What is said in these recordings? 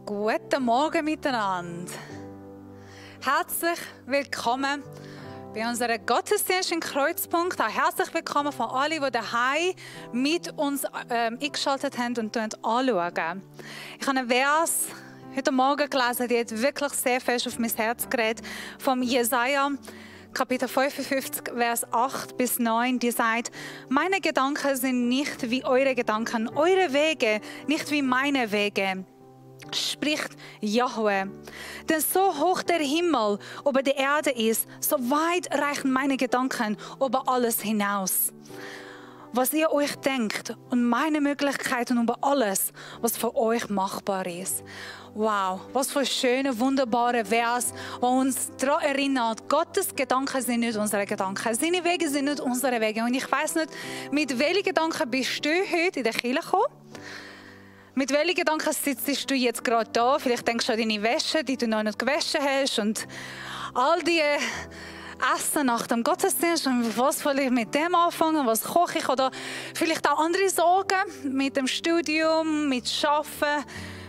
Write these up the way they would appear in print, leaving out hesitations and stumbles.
Guten Morgen miteinander. Herzlich willkommen bei unserem Gottesdienst im Kreuzpunkt. Auch herzlich willkommen von allen, die daheim mit uns eingeschaltet haben und anschauen. Ich habe einen Vers heute Morgen gelesen, der hat wirklich sehr fest auf mein Herz geredet, vom Jesaja, Kapitel 55, Vers 8 bis 9, die sagt: Meine Gedanken sind nicht wie eure Gedanken, eure Wege nicht wie meine Wege, spricht Jahwe. Denn so hoch der Himmel über die Erde ist, so weit reichen meine Gedanken über alles hinaus. Was ihr euch denkt und meine Möglichkeiten über alles, was für euch machbar ist. Wow, was für ein schöner, wunderbarer Vers, der uns daran erinnert, Gottes Gedanken sind nicht unsere Gedanken, seine Wege sind nicht unsere Wege. Und ich weiss nicht, mit welchen Gedanken bist du heute in der Kirche gekommen? Mit welchen Gedanken sitzt du jetzt gerade da? Vielleicht denkst du an deine Wäsche, die du noch nicht gewaschen hast, und all die Essen nach dem Gottesdienst. Und was soll ich mit dem anfangen? Was koche ich? Oder vielleicht auch andere Sorgen mit dem Studium, mit Arbeiten,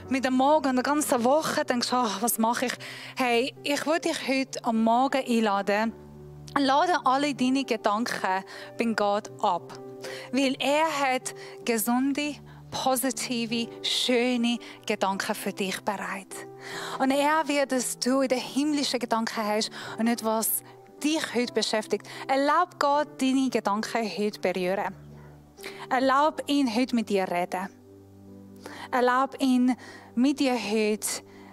mit dem Morgen, der ganzen Woche. Denkst du, was mache ich? Hey, ich würde dich heute am Morgen einladen. Lade alle deine Gedanken beim Gott ab. Weil er hat gesunde, positive, schöne Gedanken für dich bereit. Und er wird, dass du in den himmlischen Gedanken hast und nicht, was dich heute beschäftigt. Erlaub Gott, deine Gedanken heute berühren. Erlaub ihn heute mit dir reden. Erlaub ihn mit dir heute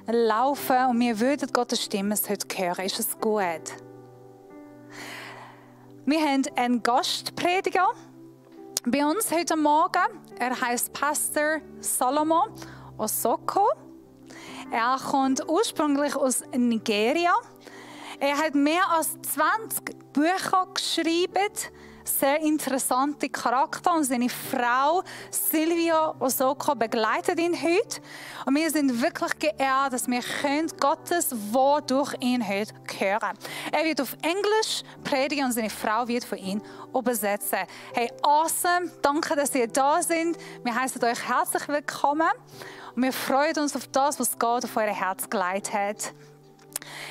laufen, und wir würden Gottes Stimme heute hören. Ist es gut? Wir haben einen Gastprediger bei uns heute Morgen. Er heißt Pastor Solomon Osoko. Er kommt ursprünglich aus Nigeria. Er hat mehr als 20 Bücher geschrieben, sehr interessante Charakter, und seine Frau Silvia Osoko begleitet ihn heute. Und wir sind wirklich geehrt, dass wir Gottes Wort durch ihn heute hören. Er wird auf Englisch predigen und seine Frau wird für ihn übersetzen. Hey, awesome! Danke, dass ihr da seid. Wir heißen euch herzlich willkommen und wir freuen uns auf das, was Gott auf euer Herz gelegt hat.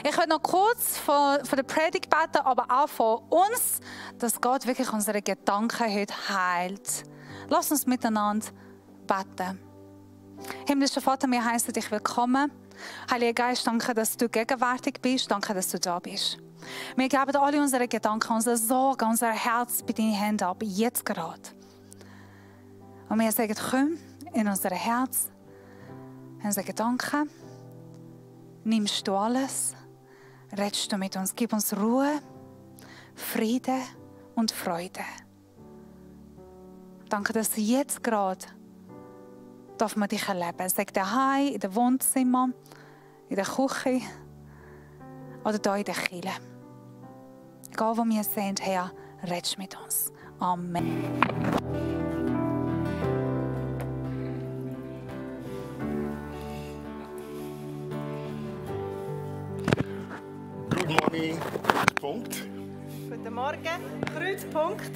Ich möchte noch kurz von der Predigt beten, aber auch von uns, dass Gott wirklich unsere Gedanken heute heilt. Lass uns miteinander beten. Himmlischer Vater, wir heißen dich willkommen. Heiliger Geist, danke, dass du gegenwärtig bist. Danke, dass du da bist. Wir geben alle unsere Gedanken, unsere Sorgen, unser Herz bei deinen Händen ab, jetzt gerade. Und wir sagen, komm in unser Herz, in unsere Gedanken. Nimmst du alles, redest du mit uns, gib uns Ruhe, Friede und Freude. Danke, dass jetzt gerade darf man dich erleben. Sag daheim, in dem Wohnzimmer, in der Küche oder hier in der Kirche. Egal wo wir sind, Herr, redest mit uns. Amen. Good morning, Kreuzpunkt. Guten Morgen, Kreuzpunkt.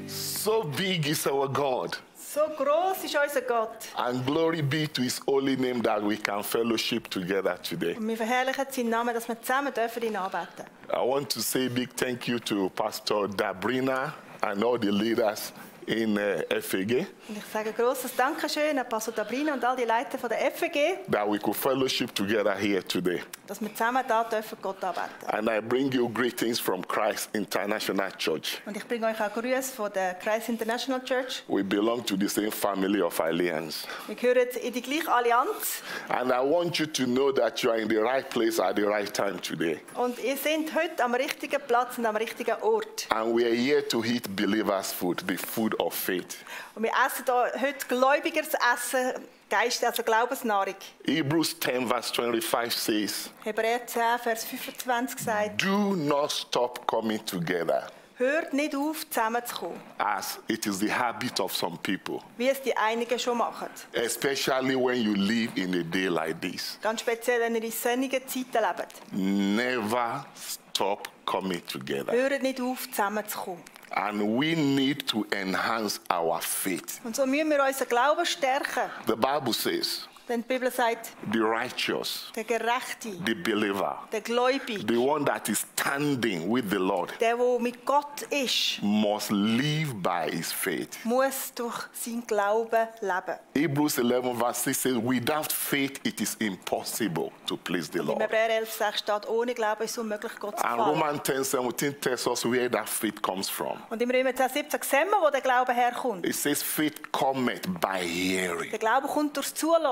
So big is our God, So groß ist unser Gott. and glory be to His holy name that we can fellowship together today. Und wir verherrlichen seinen Namen, dass wir zusammen dürfen ihn anbeten. I want to say a big thank you to Pastor Dabrina and all the leaders in FEG Und ich sage ein grosses Dankeschön an Pastor Dabrina und all die Leiter von der FEG, that we could fellowship together here today. dass wir zusammen da dürfen Gott anbeten. And I bring you greetings from Christ International Church. Und ich bringe euch auch Grüße von der Christ International Church. We belong to the same family of Alliance. Wir gehören in die gleiche Allianz. And I want you to know that you are in the right place at the right time today. Und ihr seid heute am richtigen Platz und am richtigen Ort. And we are here to eat believers' food, the food of faith. Und wir essen hier heute Gläubigers Essen, Geist, also Glaubensnahrung. Hebrews 10 verse 25 says, Hebräer 10, Vers 25 sagt, do not stop coming together, hört nicht auf, zusammenzukommen, as it is the habit of some people, wie es die einigen schon machen. especially when you live in a day like this. Ganz speziell, wenn ihr in sonnigen Zeiten lebt. Never stop coming together. Hört nicht auf, zusammenzukommen. And we need to enhance our faith. Und so müssen wir unseren Glauben stärken. The Bible says, Denn die Bibel sagt, the righteous, der Gerechte, the believer, der Gläubige, the one that is standing with the Lord, der mit Gott ist, must live by his faith. muss durch seinen Glauben leben. Hebrews 11 verse 6 says, without faith it is impossible to please the Im Lord. Hebräer 11,6 steht, ohne Glauben ist es unmöglich, Gott zu And gefallen. Romans 10:17 tells us where that faith comes from. Und im Römer 10,17 sehen wir, wo der Glaube herkommt. It says faith cometh by hearing, Der Glaube kommt durchs Zuhören.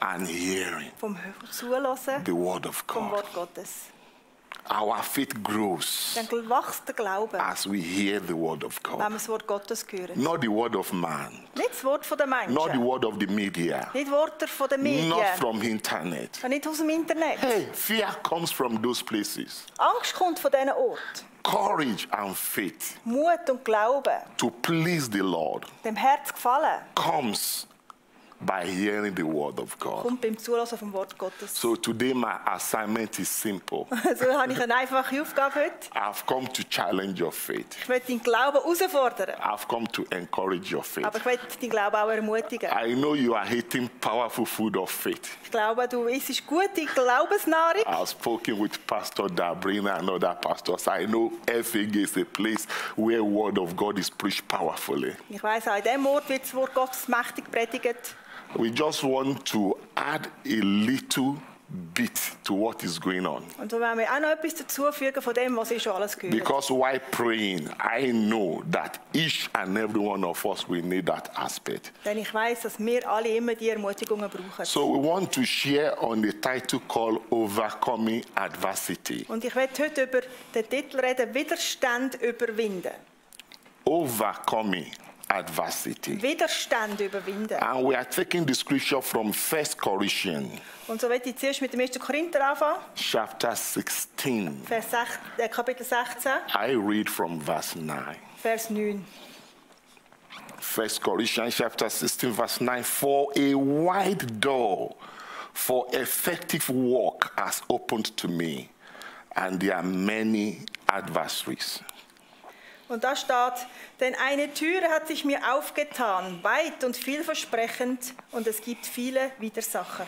and hearing Vom Zuhören the word of vom God. Wort Gottes. Our faith grows Dann wächst der Glaube, as we hear the word of wenn God. wir das Wort Gottes hören. Not the word of man, Nicht das Wort der not the Menschen, word of the media, nicht Worte der Medien, not from internet. nicht aus dem Internet. Hey, fear comes from those places. Angst kommt von diesen Orten. Courage and faith Mut und Glaube, to please the Lord dem Herz gefallen, comes by hearing the word of God. kommt beim Zuhören vom Wort Gottes. So today my assignment is simple. Also habe ich eine einfache Aufgabe heute. I've come to challenge your faith. Ich möchte deinen Glauben herausfordern. I've come to encourage your faith. Aber ich möchte deinen Glauben auch ermutigen. I know you are eating powerful food of faith. Ich glaube, du isst gute Glaubensnahrung. I've spoken with Pastor Dabrina and other pastors. I know FAG is a place where word of God is preached powerfully. Ich weiss auch, in diesem Ort wird das Wort Gottes mächtig predigt. We just want to add a little bit to what is going on. Und so wollen wir auch noch etwas dazufügen von dem, was ich schon alles gehört habe. Because while praying, I know that each and every one of us will need that aspect. Denn ich weiss, dass wir alle immer die Ermutigungen brauchen. So we want to share on the title called Overcoming Adversity. Und ich werde heute über den Titel reden, Widerstand überwinden. Overcoming Adversity. Widerstand überwinden. And we are taking the scripture from 1 Corinthians Und so werde ich zuerst mit dem 1. Korinther anfangen, chapter 16. Kapitel 16, I read from verse 9. Vers 9. 1 Corinthians chapter 16 verse 9. For a wide door for effective work has opened to me, and there are many adversaries. Und da steht, denn eine Türe hat sich mir aufgetan, weit und vielversprechend, und es gibt viele Widersacher.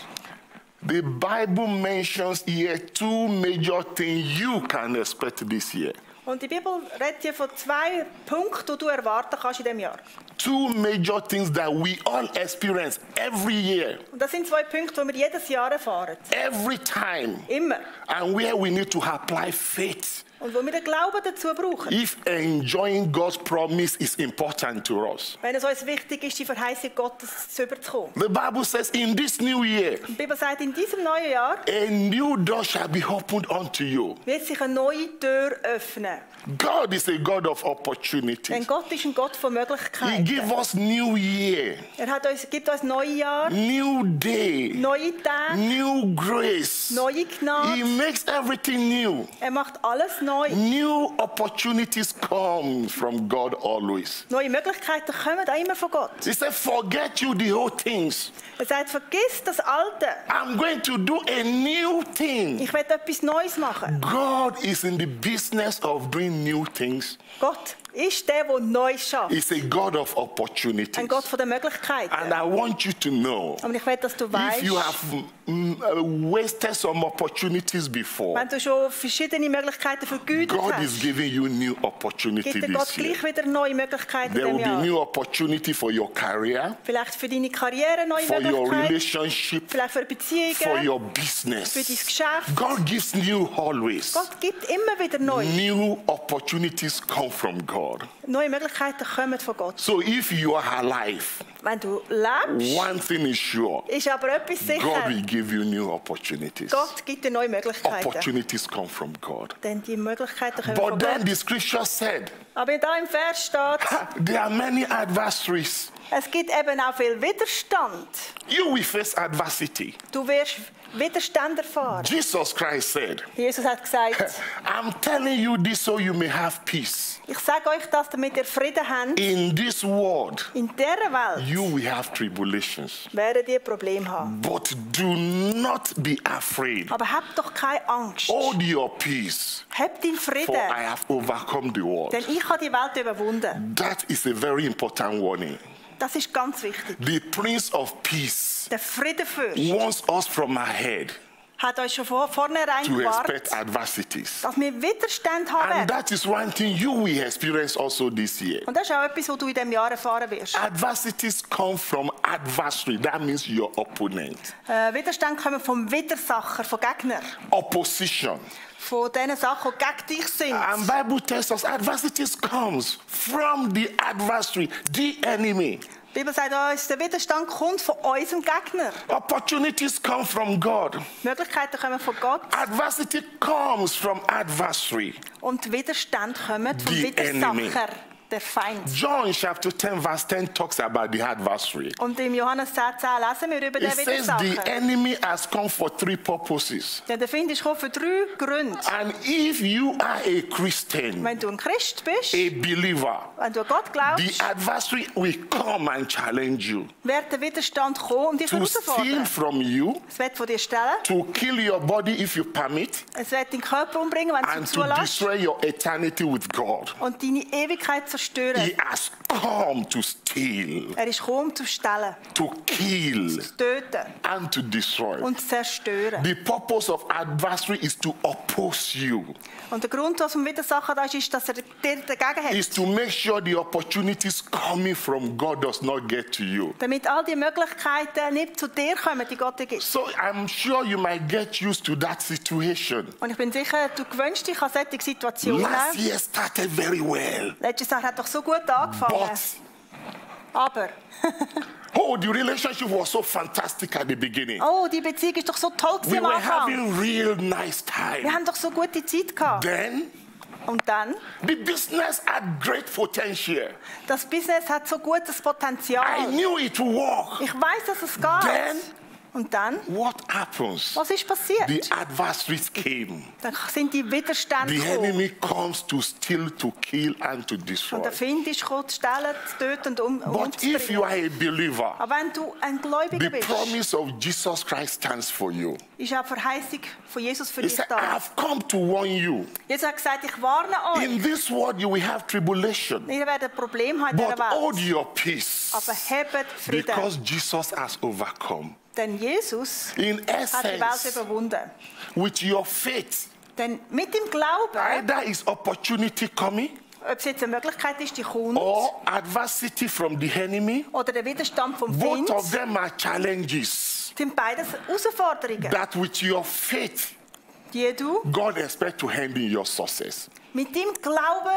The Bible mentions here two major things you can expect this year. Und die Bibel redet hier von 2 Punkten, die du erwarten kannst in diesem Jahr. Two major things that we all experience every year, Und das sind 2 Punkte, die wir jedes Jahr erfahren. every time, Immer. and where we need to apply faith. Und wo wir den Glauben dazu brauchen. If enjoying God's promise is important to us. Wenn es uns wichtig ist, die Verheißung Gottes zu überzukommen. The Bible says in this new year, Die Bibel sagt, in diesem neuen Jahr a new door shall be opened unto you. wird sich eine neue Tür öffnen. God is a God of Denn opportunities. Gott ist ein Gott von He Möglichkeiten. gives us new year, Gibt uns neue Jahr, new day, neue Tage, new grace. neue He Gnade. makes everything new. Er macht alles neu. New opportunities come from God always. Neue Möglichkeiten kommen auch immer von Gott. He said, forget you the old things. Er sagt, vergiss das Alte. I'm going to do a new thing. Ich werde etwas Neues machen. God is in the business of doing new things. Gott ist der Neues schafft. He's a God of Ein opportunities. Gott von den Möglichkeiten. And I want you to know, Und ich will, dass du if weißt, you have wasted some opportunities before, wenn du schon verschiedene Möglichkeiten vergütet God is hast, giving you new opportunity gibt dir Gott this year. gleich wieder neue Möglichkeiten There in will diesem be Jahr. new opportunity for your career, Vielleicht für deine Karriere neue for your Möglichkeiten, relationship, vielleicht für for Beziehungen, your für dein business. Geschäft. God gives new always. Gott gibt immer wieder neu. New opportunities come from God. Neue Möglichkeiten kommen von Gott. So if you are alive, Wenn du lebst, one thing is sure, ist aber etwas God sicher. will give you new opportunities. Gott gibt dir neue Möglichkeiten. Opportunities come from God. Denn die Möglichkeiten kommen von But then Gott. the scripture said, Aber da im Vers steht, there are many adversaries. es gibt eben auch viel Widerstand. You will face adversity. Du wirst Widerstand erfahren. Jesus Christ said, Jesus hat gesagt, I'm telling you this so you may have peace. ich sage euch das, damit ihr Frieden habt. In this world, In dieser Welt you will have tribulations. werden ihr Probleme haben. But do not be afraid. Aber habt doch keine Angst. Hold your peace, Habt den for Frieden. I have overcome the world. Denn ich habe die Welt überwunden. That is a very important warning. Das ist ganz wichtig. The Prince of Peace Der Friedenfürst wants us from ahead hat uns schon vornherein to gewarnt, expect adversities. dass wir Widerstand haben And werden. that is one thing you will experience also this year. Und das ist auch etwas, was du in diesem Jahr erfahren wirst. Adversities come from adversary. That means your opponent. Widerstand kommen vom Widersacher, von Gegnern. Opposition. Von den Sachen, die gegen dich sind. And Bible tells us adversities comes from the adversary, the enemy. Die Bibel sagt uns, der Widerstand kommt von unserem Gegner. Opportunities come from God. Möglichkeiten kommen von Gott. Adversity comes from adversary, Und Widerstand kommen vom The enemy. Widersacher, der Feind. John chapter 10 verse 10 talks about the adversary. Und im Johannes 10,10 lesen wir über It den says the Widersacher. enemy has come for 3 purposes. Denn der Feind ist gekommen für 3 Gründe. And if you are a Christian, Wenn du ein Christ bist, a believer, wenn du an Gott the glaubst, adversary will come and challenge you wird der Widerstand kommen und dich to steal herausfordern. from you, Es wird von dir stellen, to kill your body if you permit, es wird deinen Körper umbringen, wenn du and es to zulässt, destroy your eternity with God. und deine Ewigkeit zerstören. He has come to steal, Er ist gekommen, um zu stellen, to kill, zu töten and to destroy. und zu zerstören. The purpose of adversary is to oppose you, Und der Grund, was vom Widersacher da ist, dass er dir dagegen hat. is to make sure the opportunities coming from God does not get to you. Damit all die Möglichkeiten nicht zu dir kommen, die Gott dir gibt. So I'm sure you might get used to that situation. Und ich bin sicher, du gewöhnst dich an solche Situationen. Last year started very well, Letztes Jahr hat doch so gut angefangen. but Aber, the relationship was so fantastic at the beginning. oh, die Beziehung ist doch so toll We am were Anfang. having real nice Wir time. haben doch so gute Zeit gehabt. Then Und dann, the business had great potential. das Business hat so gutes I Potenzial. knew it would work. Ich weiß, dass es Then geht. Und dann, what happens? was ist passiert? The adversaries came. Dann sind die Widerstände The gekommen. enemy comes to steal, to kill, and to Und destroy. der Feind ist gekommen, zu stellen, zu töten und But if you umzubringen. are a believer, Aber wenn du ein Gläubiger the bist, promise of Jesus Christ stands for you. ist auch Verheißung von Jesus für He dich said, I da. have come to warn you. Jesus hat gesagt, ich warne euch. In this world you will have tribulation, Ihr werdet ein Problem haben in but dieser hold Welt. your peace, Aber habt Frieden. because Jesus has overcome. Denn Jesus In hat die Welt essence, überwunden. with your faith, Denn mit dem Glauben, either is opportunity coming ob es jetzt eine Möglichkeit ist, die kommt, or adversity from the enemy. oder der Widerstand vom Both Feind, of them are challenges sind beides Herausforderungen, that with your faith, die du God expects to hand in your success. mit deinem Glauben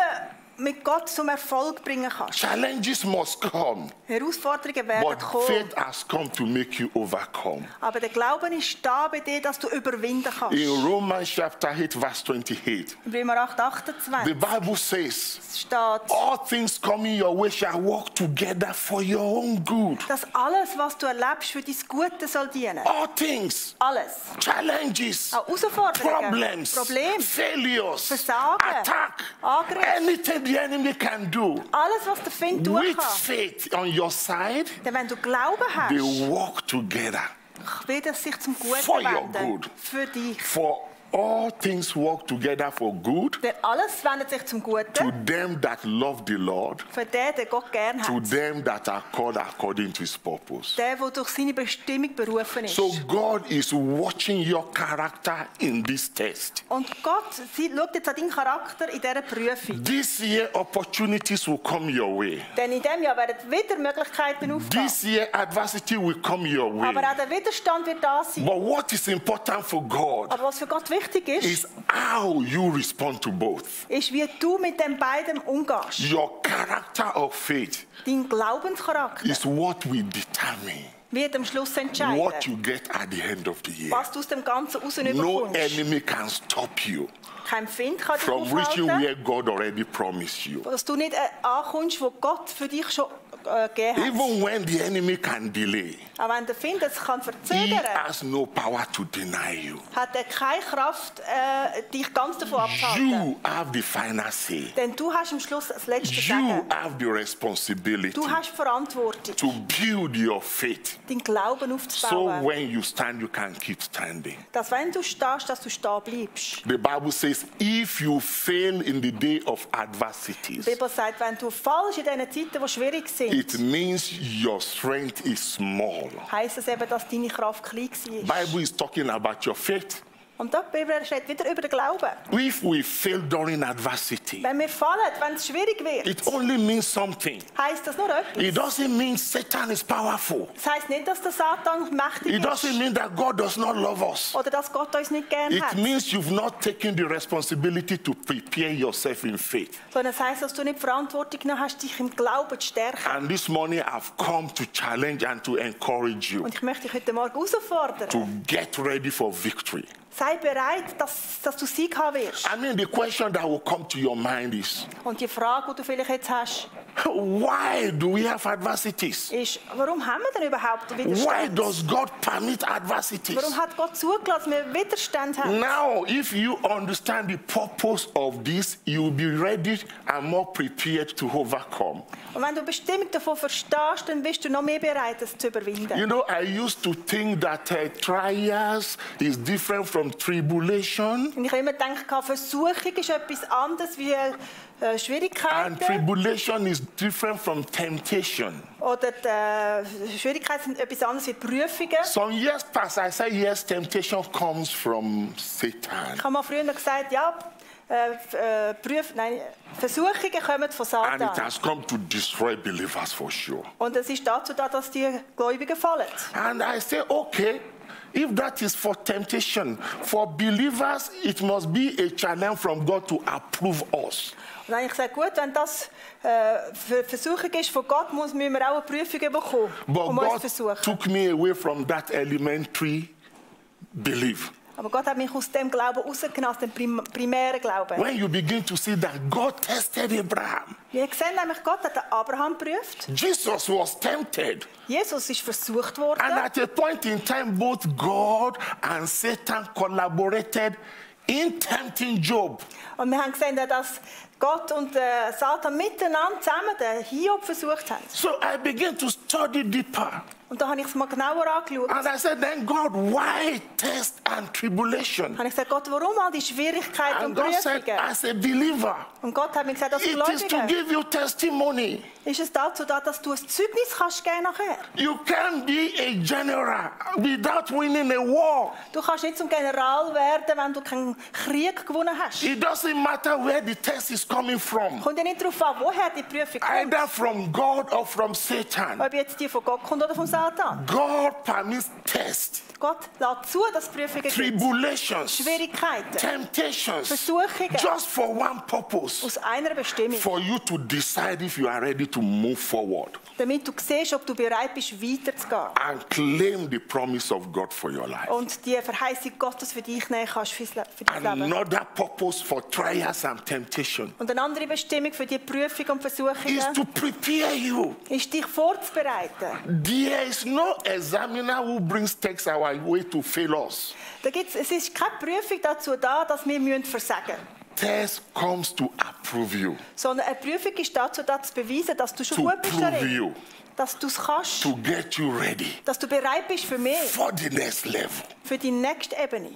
mit Gott zum Erfolg bringen kannst. Challenges must come, Herausforderungen werden but kommen, faith has come to make you overcome. aber der Glauben ist da bei dir, dass du überwinden kannst. In Romans chapter 8, verse 28, In Römer 8, the 28 Bible says, steht, all things coming your way shall work together for your own good. dass alles, was du erlebst, für dein Gute soll dienen. All things, Alles. challenges, Auch Herausforderungen, problems, Probleme, failures, Versagen, attack, Angriff. anything the enemy can do. alles, was der Feind tun With kann. faith on your side, Denn wenn du Glauben hast, they work together. wird es sich zum Guten For your wenden. good. Für dich. For all things work together for good Denn alles wendet sich zum to Guten. them that love the Lord, Für den, der Gott gern to hat. them that are called according to his purpose. Der, der durch seine Bestimmung berufen ist. So God is watching your character in this test. Und Gott schaut jetzt an deinen Charakter in dieser Prüfung. This year opportunities will come your way. Denn in diesem Jahr werden wieder Möglichkeiten aufgehen. This year adversity will come your way. Aber auch der Widerstand wird da sein. But what is important for God Aber was für Gott wichtig ist, is how you respond to both. ist, wie du mit den beiden umgehst. Your character of faith Dein Glaubenscharakter is what will determine wird am Schluss entscheiden, what you get at the end of the year. was du aus dem Ganzen No rausbekommst. enemy can stop you Kein Feind kann dich from reaching aufhalten, where God already promised you. dass du nicht ankommst, wo Gott für dich schon gegeben hat. Even when the enemy can delay, Aber wenn der Feind es kann he verzögern, has no power to deny you. hat er keine Kraft, dich ganz davon abzuhalten. You have the final say. Denn du hast am Schluss das letzte You Sagen. have the responsibility Du hast Verantwortung, to build your faith deinen Glauben So aufzubauen. when you stand, you can keep standing. Dass wenn du stehst, dass du stehen bleibst. The Bible says, if you fail in the day of Die adversities, Bibel sagt, wenn du fallst in diesen Zeiten, die schwierig it sind, means your strength is small. heisst es eben, dass deine Kraft klein war. Bible is talking about your faith. Und da die Bibel steht wieder über den Glauben. If we fail during adversity, Wenn wir fallen, wenn es schwierig wird, it only means something. heisst das nur It etwas. doesn't mean Satan is powerful. Das heisst nicht, dass der Satan mächtig It doesn't ist mean that God does not love us. oder dass Gott uns nicht gern It hat. means you've not taken the responsibility to prepare yourself in faith. Sondern es heisst, dass du nicht die Verantwortung genommen hast, dich im Glauben zu stärken. And this morning I've come to challenge and to encourage you Und ich möchte dich heute Morgen herausfordern. to get ready for victory. Sei bereit, dass du Sieg haben wirst. I mean, the question that will come to your mind is, Und die Frage, die du vielleicht jetzt hast, why do we have adversities? ist, warum haben wir denn überhaupt Why Widerstand? does God permit adversities? Warum hat Gott zugelassen, dass wir Widerstand haben? Now, if you understand the purpose of this, you'll be ready and more prepared to overcome. Und wenn du die Bestimmung davon verstehst, dann bist du noch mehr bereit, es zu überwinden. You know, I used to think that trials is different from tribulation, Und ich habe immer gedacht, Versuchung ist etwas anderes wie and Schwierigkeiten. tribulation is different from temptation. Oder die Schwierigkeiten sind etwas anderes wie Prüfungen. Some years past, I said, yes, temptation comes from Satan. Ich habe mal früher gesagt, ja, Versuchungen kommen von And it Satan. has come to destroy believers for sure. Und es ist dazu da, dass die Gläubigen fallen. And I say, okay, if that is for temptation, for believers, it must be a challenge from God to approve us. Und dann habe ich gesagt, gut, wenn das für Versuchung ist von Gott, müssen wir auch eine Prüfung bekommen, But um uns God zu versuchen. took me away from that elementary belief. Aber Gott hat mich aus dem Glauben rausgenommen, aus dem primären Glauben. When you begin to see that God tested Abraham, Wir sehen nämlich, Gott hat den Abraham geprüft. Jesus was tempted. Jesus ist versucht worden. And at a point in time, both God and Satan collaborated in tempting Job. Und wir haben gesehen, dass Gott und Satan miteinander zusammen den Hiob versucht haben. So I began to study deeper. Und da habe ich es mal genauer angeschaut. And I said, then God, why test and tribulation? Habe ich gesagt, Gott, warum all die Schwierigkeiten And und God said, Prüfungen? as a believer, Und Gott hat mir gesagt, als it is to Gläubiger give you testimony. ist es dazu da, dass du ein Zeugnis kannst geben nachher. You can't be a general without winning a war. Du kannst nicht zum General werden, wenn du keinen Krieg gewonnen hast. It doesn't matter where the test is coming from, Kommt ja nicht darauf an, woher die Prüfung kommt. either from God or from Satan. Ob jetzt die von Gott kommt oder vom Satan. God permits tests, Gott lässt zu, dass es Prüfungen gibt. tribulations, Schwierigkeiten. temptations, Versuchungen. just for one purpose, Aus einer Bestimmung. for you to decide if you are ready to move forward Damit du siehst, ob du bereit bist, weiterzugehen. and claim the promise of God for your life. Und die Verheißung Gottes für dich nehmen kannst für dein Leben. Another purpose for trials and temptation Und eine andere Bestimmung für die Prüfung und is Versuchungen to prepare you. ist, dich vorzubereiten. There is no examiner who brings text our way to fail us. Es ist keine Prüfung dazu da, dass wir versagen müssen. Test comes to approve you, Sondern eine Prüfung ist dazu da, zu beweisen, dass du schon to gut bist prove darin. you, Dass du es kannst. to get you ready Dass du bereit bist für mehr. for the next level, Für die nächste Ebene.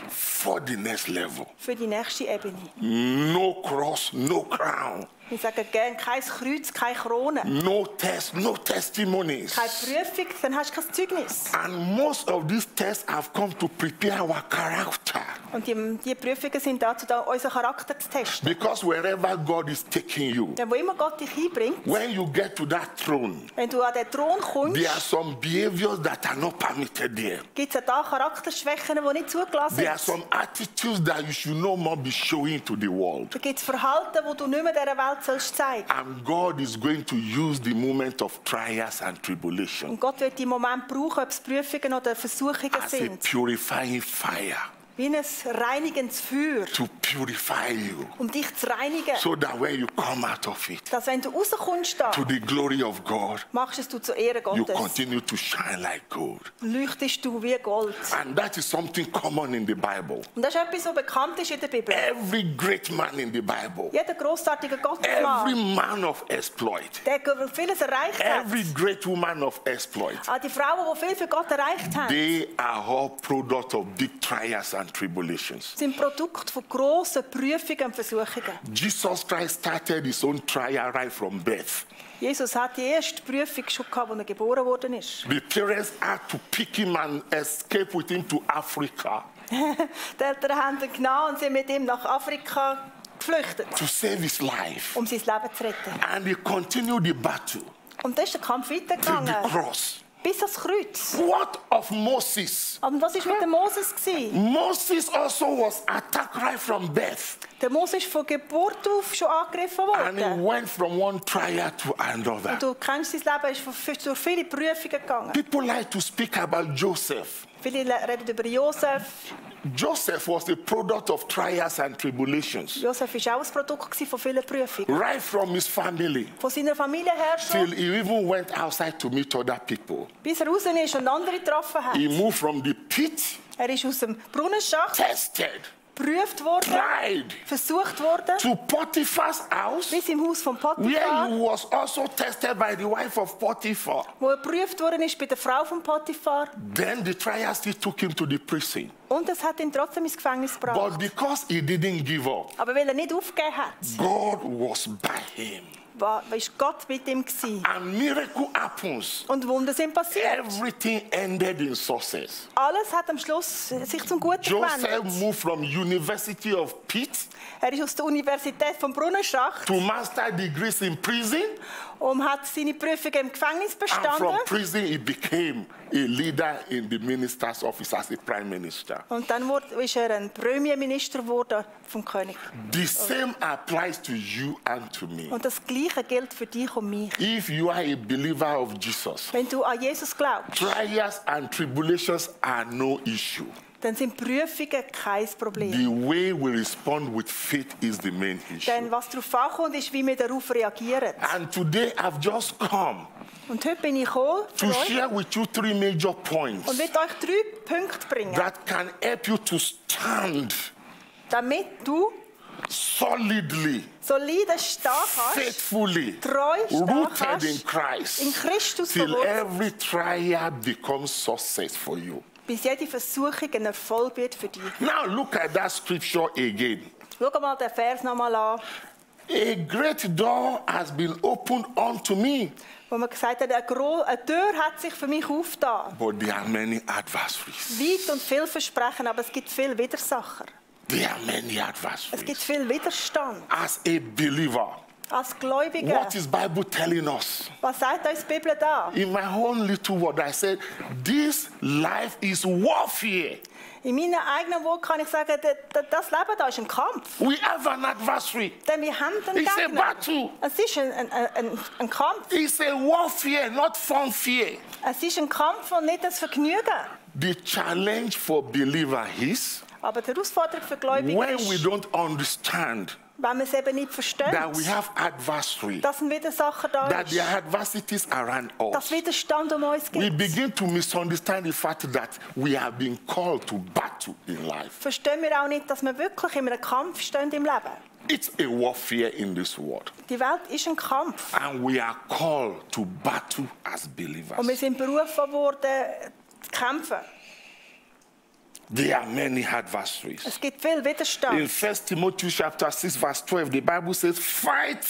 for the next level. Für die nächste Ebene. No cross, no crown, Wir sagen gerne, kein Kreuz, keine Krone. no test, no testimonies. Keine Prüfung, dann hast du kein Zeugnis. And most of these tests have come to prepare our character. Und die Prüfungen sind dazu da, unseren Charakter zu testen. Because wherever God is taking you, Denn wo immer Gott dich hinbringt, when you get to that throne, wenn du an den Thron kommst, there are some behaviors that are not permitted there. gibt es da Charakterschwächen, die nicht zugelassen There are sind. some attitudes that you should no more be showing to the world. Da gibt es Verhalten, die du nicht mehr dieser Welt sollst zeigen. And God is going to use the moment of trials and tribulation Und Gott wird die Moment brauchen, ob es Prüfungen oder Versuchungen as a sind, purifying fire wie ein reinigendes Feuer, to purify you, um dich zu reinigen. so that when you come out of it, Dass wenn du rauskommst da, to the glory of God, machst es du zur Ehre you Gottes. continue to shine like gold. Leuchtest du wie Gold. And that is something common in the Bible. Und das ist etwas, was bekannt ist in der Bibel. Every great man in the Bible, Jeder grossartige every Gottesmann, man of exploit, der vieles erreicht hat. every great woman of exploit, Auch die Frauen, die viel für Gott erreicht haben, they are all product of big trials and tribulations. sind Produkt von grossen Prüfungen und Versuchungen. Jesus Christ started his own trial right from birth. Jesus hat die erste Prüfung schon gehabt, als er geboren worden ist. The parents had to pick him and escape with him to Africa Die Eltern haben ihn genommen und sind mit ihm nach Afrika geflüchtet, to save his life. um sein Leben zu retten. And he continued the battle Und dann ist der Kampf till the weitergegangen, cross. bis ans Kreuz. What of Moses? Aber was war mit dem Moses gewesen? Moses also was attacked right from birth. Der Moses ist von Geburt auf schon angegriffen And he worden. went from one trial to another. Und du kennst sein Leben, ist durch viele Prüfungen gegangen. People like to speak about Joseph. Viele reden über Josef. Joseph was a product of trials and tribulations. Josef war auch ein Produkt gewesen von vielen Prüfungen. Right from his family Von seiner Familie her till schon, he even went outside to meet other people. bis er raus ist und andere getroffen hat. He moved from the pit, Er ist aus dem Brunnenschacht tested, geprüft worden, tried, versucht worden, to Potiphar's house, bis im Haus von where Potiphar, he was also tested by the wife of Potiphar. wo er geprüft worden ist bei der Frau von Potiphar. Then the trial still took him to the prison. Und es hat ihn trotzdem ins Gefängnis gebracht. But because he didn't give up, Aber weil er nicht aufgegeben hat, God was by him. war Gott mit ihm gewesen. And miracle happens. Und Wunder sind passiert. Everything ended in success. Alles hat am Schluss sich zum Guten Joseph gewendet. moved from University of Pit Er ist aus der Universität vom Brunnenschacht to master degrees in prison. und hat seine Prüfungen im Gefängnis And bestanden. from prison, he became a leader in the minister's office as a prime minister. Und dann ist er ein Premierminister geworden vom König. The same applies to you and to me. Und das Gleiche gilt für dich und mich. If you are a believer of Jesus, Wenn du an Jesus glaubst, trials and tribulations are no issue. dann sind Prüfungen kein Problem. The way we respond with faith is the main issue. Denn was darauf ankommt, ist, wie wir darauf reagieren. And today I've just come Und heute bin ich gekommen für to euch share with you 3 major und points will euch 3 Punkte bringen, that can help you to stand damit du solidly, solide stehen kannst, faithfully, treu stehen rooted in kannst, in Christ, Christus till verwurzelt, every trial becomes success for you. bis jede Versuchung ein Erfolg wird für dich. Now look at that scripture again. Schau mal den Vers nochmal an, A great door has been opened unto me, wo man gesagt hat, eine Tür hat sich für mich aufgetan. but there are many adversaries. Weit und viel Versprechen, aber es gibt viele Widersacher. There are many Es gibt adversaries. viel Widerstand. As a believer, Als Gläubiger, what is Bible telling us? was sagt uns die Bibel da? In my own little word, I said, this life is warfare. In meinen eigenen Worten kann ich sagen, das Leben da ist ein Kampf. We have an adversary. Denn wir haben einen It's a Gegner. battle. Es ist ein Kampf. It's a warfare, not funfair. Es ist ein Kampf und nicht das Vergnügen. The challenge for believer is Aber die Herausforderung für Gläubige when we ist, don't understand wenn wir es eben nicht verstehen, that we have adversary, dass ein Widersacher da that there ist, are adversities around dass us. Widerstand um uns We gibt. begin to misunderstand the fact that we have been called to battle in life. Verstehen wir auch nicht, dass wir wirklich in einem Kampf stehen im Leben. It's a warfare in this world. Die Welt ist ein Kampf. And we are called to battle as Und wir believers. sind berufen worden, zu kämpfen. There are many adversaries. Es gibt viel Widerstand. In 1 Timothy chapter 6, verse 12, the Bible says, fight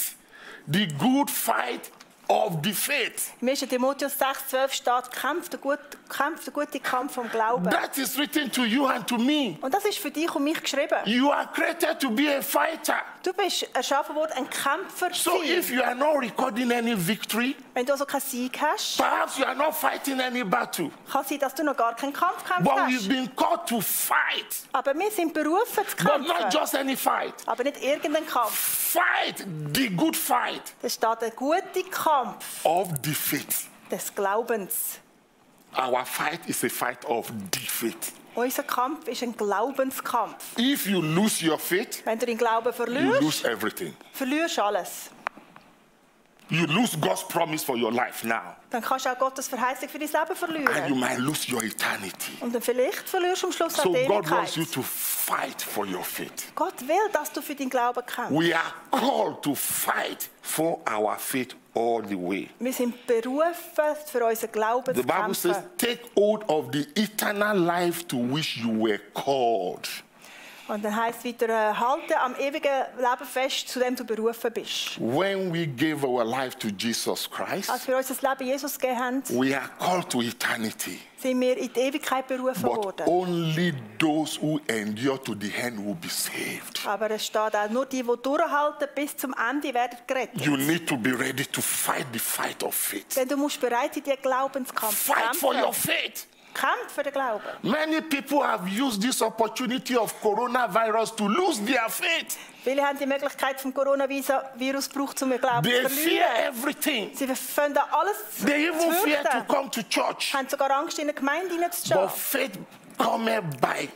the good fight of the faith. Im 1. Timotheus 6,12 steht, kämpft der gute Kampf vom Glauben. That is written to you and to me. Und das ist für dich und mich geschrieben. You are created to be a fighter. Du bist erschaffen worden, ein Kämpfer zu So if sein. you are not recording any victory, Wenn du also keinen Sieg hast, perhaps you are not fighting any battle. kann sein, dass du noch gar keinen Kampf gekämpft But we've hast. been called to fight. Aber wir sind berufen zu But not kämpfen. just any fight. Aber nicht irgendein Kampf. Fight the good fight Da steht der gute Kampf of the faith. des Glaubens. Our fight is a fight of faith. Unser Kampf ist ein Glaubenskampf. If you lose your faith, Wenn du den Glauben you verlierst, lose everything. verlierst du alles. You lose God's promise for your life now. Dann kannst du auch Gottes Verheißung für dein Leben And you verlieren. might lose your eternity. Und dann vielleicht verlierst du am Schluss auch So die God wants you Ewigkeit. to fight for your faith. Gott will, dass du für deinen Glauben kämpfst. We are called to fight for our faith all the way. Wir sind berufen, für unseren Glauben The zu Bible says, kämpfen. take hold of the eternal life to which you were called. Und dann heisst es weiter, halte am ewigen Leben fest, zu dem du berufen bist. When we gave our life to Jesus Als Christ, wir unser Leben Jesus gegeben haben, we are called to eternity. sind wir in die Ewigkeit berufen But worden. only those who endure to the end will be saved. Aber es steht auch, nur die durchhalten bis zum Ende, werden gerettet. You need to be ready to fight the fight of faith. Denn du musst bereit in diesen Glaubenskampf Fight for your kämpfen. faith. Kämpf für den Glauben. Many people have used this opportunity of coronavirus to lose their faith. Viele haben die Möglichkeit vom Coronavirus gebraucht, um ihr Glauben They zu fear verlieren. everything. Sie fangen an, alles zu They even fear to fürchten. come to church. Haben sogar Angst, in eine Gemeinde hineinzustehen. But faith cometh by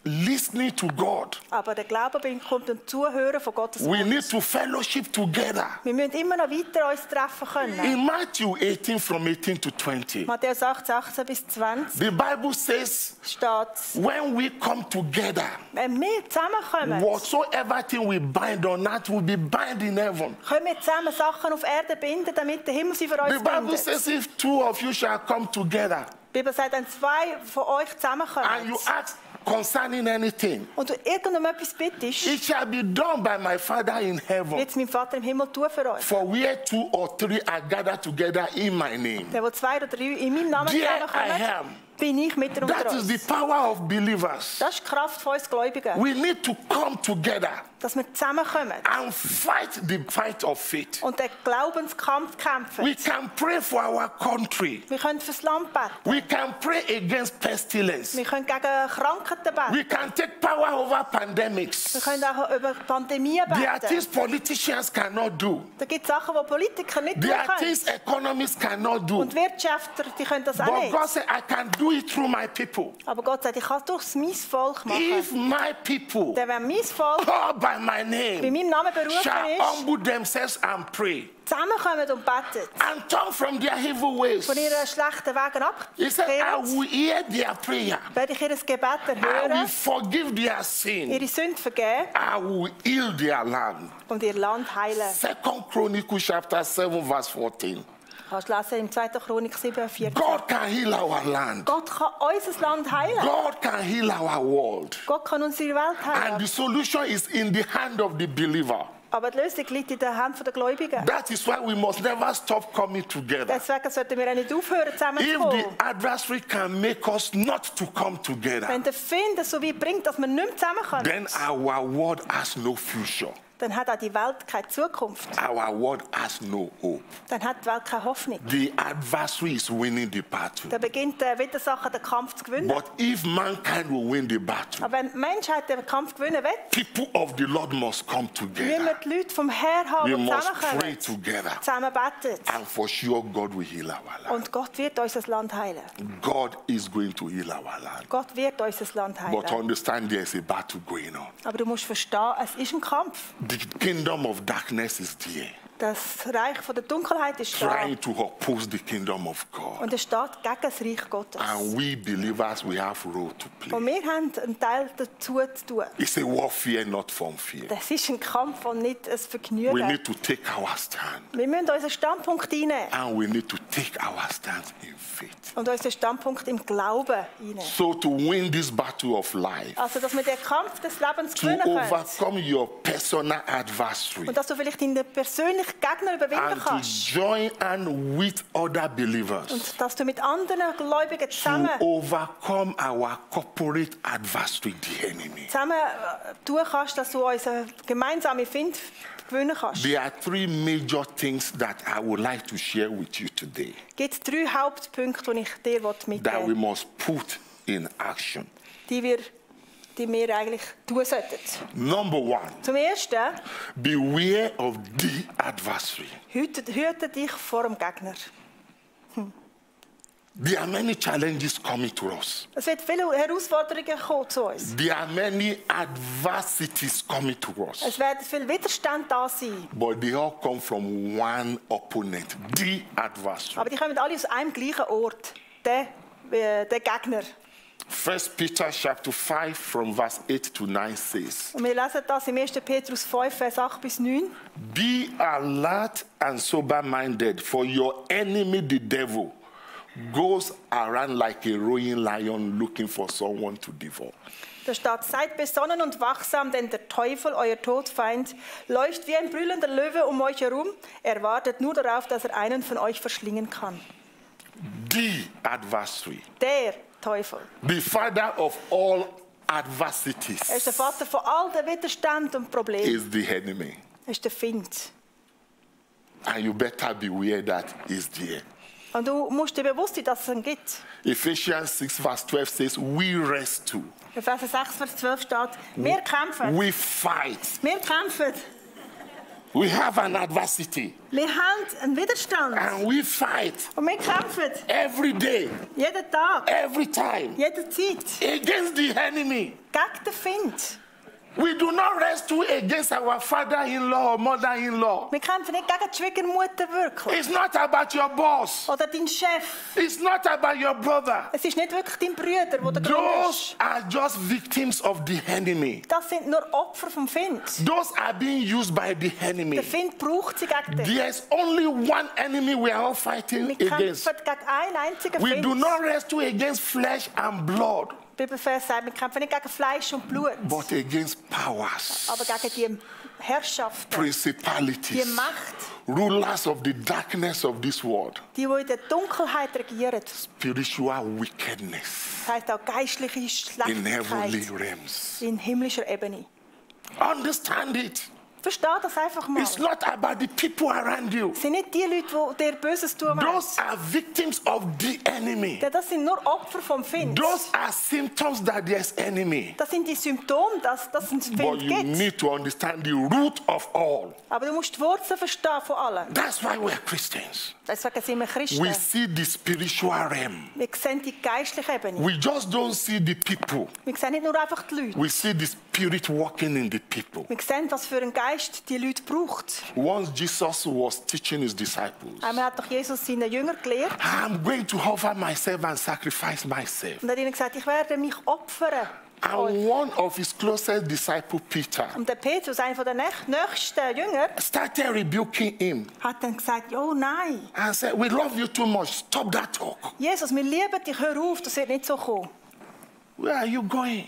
listening to God. Aber der Glaube kommt durch Zuhören von Gottes We Wort. need to fellowship together. Wir müssen immer noch weiter uns treffen können. In Matthew 18 from 18 to 20, Matthäus 18 bis 20 the Bible says, steht, when we come together, wenn wir zusammenkommen, whatsoever thing we bind on earth will be bound in heaven. können wir zusammen Sachen auf Erde binden, damit der Himmel sie für uns The Bible bindet. says, if two of you shall come together Die Bibel sagt, wenn zwei von euch and zusammenkommen you ask concerning anything, und du irgendwann etwas bittest, it shall be done by my Father in heaven. wird es mein Vater im Himmel tun für euch. For where two or three are gathered together in my name, Der, wo zwei oder drei in meinem Namen there I zusammenkommen, am. bin ich mit unter That is the uns. power of believers. Das ist die Kraft von uns Gläubigen, We need to come together dass wir zusammenkommen and fight the fight of faith. und den Glaubenskampf kämpfen. We can pray for our country. Wir können fürs Land beten. We can pray against pestilence. Wir können gegen Krankheiten beten. We can take power over Wir pandemics. können auch über Pandemien There are things beten. politicians cannot do. Da gibt es Sachen, die Politiker nicht tun There are können. things economists cannot do. Und Wirtschaftler, die können das auch But God nicht. said, I can do it through my people. Aber Gott sagt, ich kann es durch mein Volk If machen. my people Denn wenn mein Volk called by my bei name meinem Namen berufen shall ist, humble themselves and pray zusammenkommen und beten, and turn from their evil ways, von ihren schlechten Wegen He said, I abkehren, will hear their prayer. werde ich ihr Gebet I will erhören, forgive their sin. ihre Sünde vergeben I will heal their land. und ihr Land heilen. 2 Chronicles chapter 7 verse 14. Kannst du lesen im 2. Chronik 7, 14. God can heal our land. Gott kann unser Land heilen. God can heal our world. Gott kann unsere Welt And heilen. the solution is in the hand of the believer. Aber die Lösung liegt in der Hand der Gläubigen. That is why we must never stop coming together. Deswegen sollten wir auch nicht aufhören, If zusammenzukommen. the adversary can make us not to come together, Wenn der Find es so weit bringt, dass wir nicht mehr zusammenkommen, then our world has no future. dann hat auch die Welt keine Zukunft. Our world has no hope. Dann hat die Welt keine Hoffnung. The adversary is winning the battle. Dann beginnt der Widersacher den Kampf zu gewinnen. But if mankind will win the battle, Aber wenn die Menschheit den Kampf gewinnen will, people of the Lord must come müssen together. wir die Leute vom Herrn haben, We die must pray zusammenkommen, together. zusammen beten. And for sure, God will heal our land. Und Gott wird unser Land heilen. God is going to heal our land. Gott wird unser Land But heilen. understand there is a battle going on. Aber du musst verstehen, es ist ein Kampf. The kingdom of darkness is there, Das Reich von der Dunkelheit ist da. trying to oppose the kingdom of God. Und es steht gegen das Reich Gottes. And we believers, we have a role to Und play. wir haben einen Teil dazu zu tun. It's a warfare, not from fear. Das ist ein Kampf und nicht ein We Vergnügen. need to take our stand. Wir müssen unseren Standpunkt einnehmen. And we need to take our stand in faith. Und unseren Standpunkt im Glauben einnehmen. So to win this battle of life, Also, dass wir den Kampf des Lebens to gewinnen können. overcome your personal adversary, Und dass du vielleicht deinen persönlichen Gegner überwinden and to kannst. join hand with other believers Und dass du mit anderen Gläubigen to zusammen overcome our corporate adversary, the enemy. tun kannst, dass du unseren gemeinsamen Find gewinnen kannst. There are three major things that I would like to share with you today Es gibt 3 Hauptpunkte, die ich dir that we mitgeben must put in action. will, die wir eigentlich tun sollten. Number one, Zum Ersten, beware of the adversary. hüte dich vor dem Gegner. There are many challenges coming to us. Es wird viele Herausforderungen kommen zu uns. There are many adversities coming to us. Es werden viel Widerstand da sein. But they all come from one opponent, the adversary. Aber die kommen alle aus einem gleichen Ort. Der Gegner. 1 Peter chapter 5 from verse 8 to 9 says, Und wir lesen das im 1. Petrus 5, Vers 8 bis 9. Be alert and sober-minded, for your enemy, the devil, goes around like a roaring lion looking for someone to devour. Da steht, seid besonnen und wachsam, denn der Teufel, euer Todfeind, läuft wie ein brüllender Löwe um euch herum. Er wartet nur darauf, dass er einen von euch verschlingen kann. The adversary, Der Teufel. the father of all adversities, Er ist der Vater von all den Widerständen und Problemen. is the enemy. Er ist der Feind. And you better beware that he's there. Und du musst dir bewusst sein, dass es ihn gibt. Ephesians 6 verse 12 says, we wrestle, In Vers 6, Vers 12 steht, wir kämpfen. we fight. Wir kämpfen. We have an adversity Wir haben einen Widerstand. and we fight Und wir kämpfen. every day, Jeden Tag. every time Jederzeit. against the enemy. Gegen den Feind. We do not wrestle against our father-in-law or mother-in-law. Wir kämpfen nicht gegen die Schwiegermutter wirklich. It's not about your boss. Oder dein Chef. It's not about your brother. Es ist nicht wirklich dein Bruder, der der Grund Those ist. are just victims of the enemy. Das sind nur Opfer vom Feind. Those are being used by the enemy. Der Feind braucht sie gegen dich. There's only one enemy we are all fighting Wir kämpfen against. gegen einen einzigen We Feind. do not wrestle against flesh and blood, Die Bibelvers sagt, wir kämpfen nicht gegen Fleisch und Blut, but against powers, aber gegen die Herrschaften, die principalities, Macht, rulers of the darkness of this world, die in der Dunkelheit regieren. spiritual wickedness Das heisst auch geistliche in heavenly Schlechtigkeit realms. in himmlischer Ebene. Understand it. Versteh das einfach mal. It's not about the people around you. Es sind nicht die Leute, die dir Böses tun wollen. Those are victims of the enemy. Denn das sind nur Opfer vom Feind. Those are symptoms that there's enemy. Das sind die Symptome, dass es einen But Feind you gibt. need to understand the root of all. Aber du musst die Wurzeln verstehen von allem. That's why we're Christians. Deswegen sind wir Christen. We see the spiritual realm. Wir sehen die geistliche Ebene. We just don't see the people. Wir sehen nicht nur einfach die Leute. We see the spirit working in the people. Wir sehen, was für einen Geist die Leute braucht. Once Jesus was teaching his disciples, Einmal hat doch Jesus seinen Jünger gelehrt I'm going to offer myself and sacrifice myself. und hat ihnen gesagt, ich werde mich opfern. And one of his closest disciples, Peter, Und der Petrus, einer der nächsten Jünger, started rebuking him hat dann gesagt, oh nein, and said, we love you too much. Stop that talk. Jesus, wir lieben dich, hör auf, das wird nicht so kommen. Where are you going?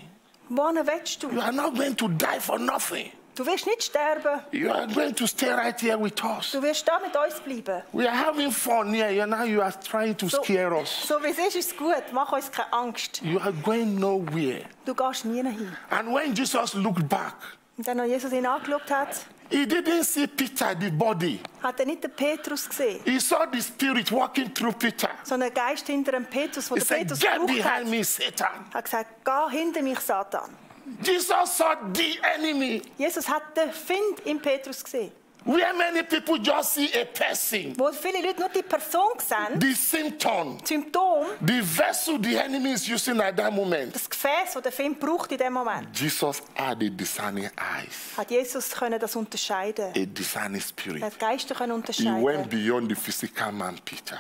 Wohin willst You du? are not going to die for nothing. Du wirst nicht sterben, You are going to stay right here with us. du wirst da mit uns bleiben. We are having fun here. Now you are trying to So, scare us. so wie es ist es gut, mach uns keine Angst. You are going nowhere. Du gehst nie hin. And when Jesus looked back, Und dann, als Jesus ihn angeschaut hat, he didn't see Peter, the body. hat er nicht den Petrus gesehen, He saw the spirit walking through Peter. sondern einen Geist hinter dem Petrus, He der said, Petrus get gebraucht behind hat. me, Satan. Er hat gesagt, geh hinter mich, Satan. Jesus saw the enemy. Jesus hat den Feind im Petrus gesehen. Where many people just see a person, Wo viele Leute nur die Person sehen, the symptom, das Symptom, the vessel the enemy is using at that moment. das Gefäß, das der Feind braucht in dem Moment, Jesus had a discerning eyes, hat Jesus können das unterscheiden. a discerning Er spirit. hat Geister können He went unterscheiden. beyond the physical man, Peter.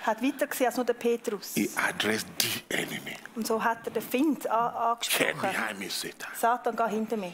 Hat weiter gesehen als nur der Petrus. He addressed the enemy. Und so hat er den Feind Get angesprochen. behind me, Satan. Satan, geh hinter mich.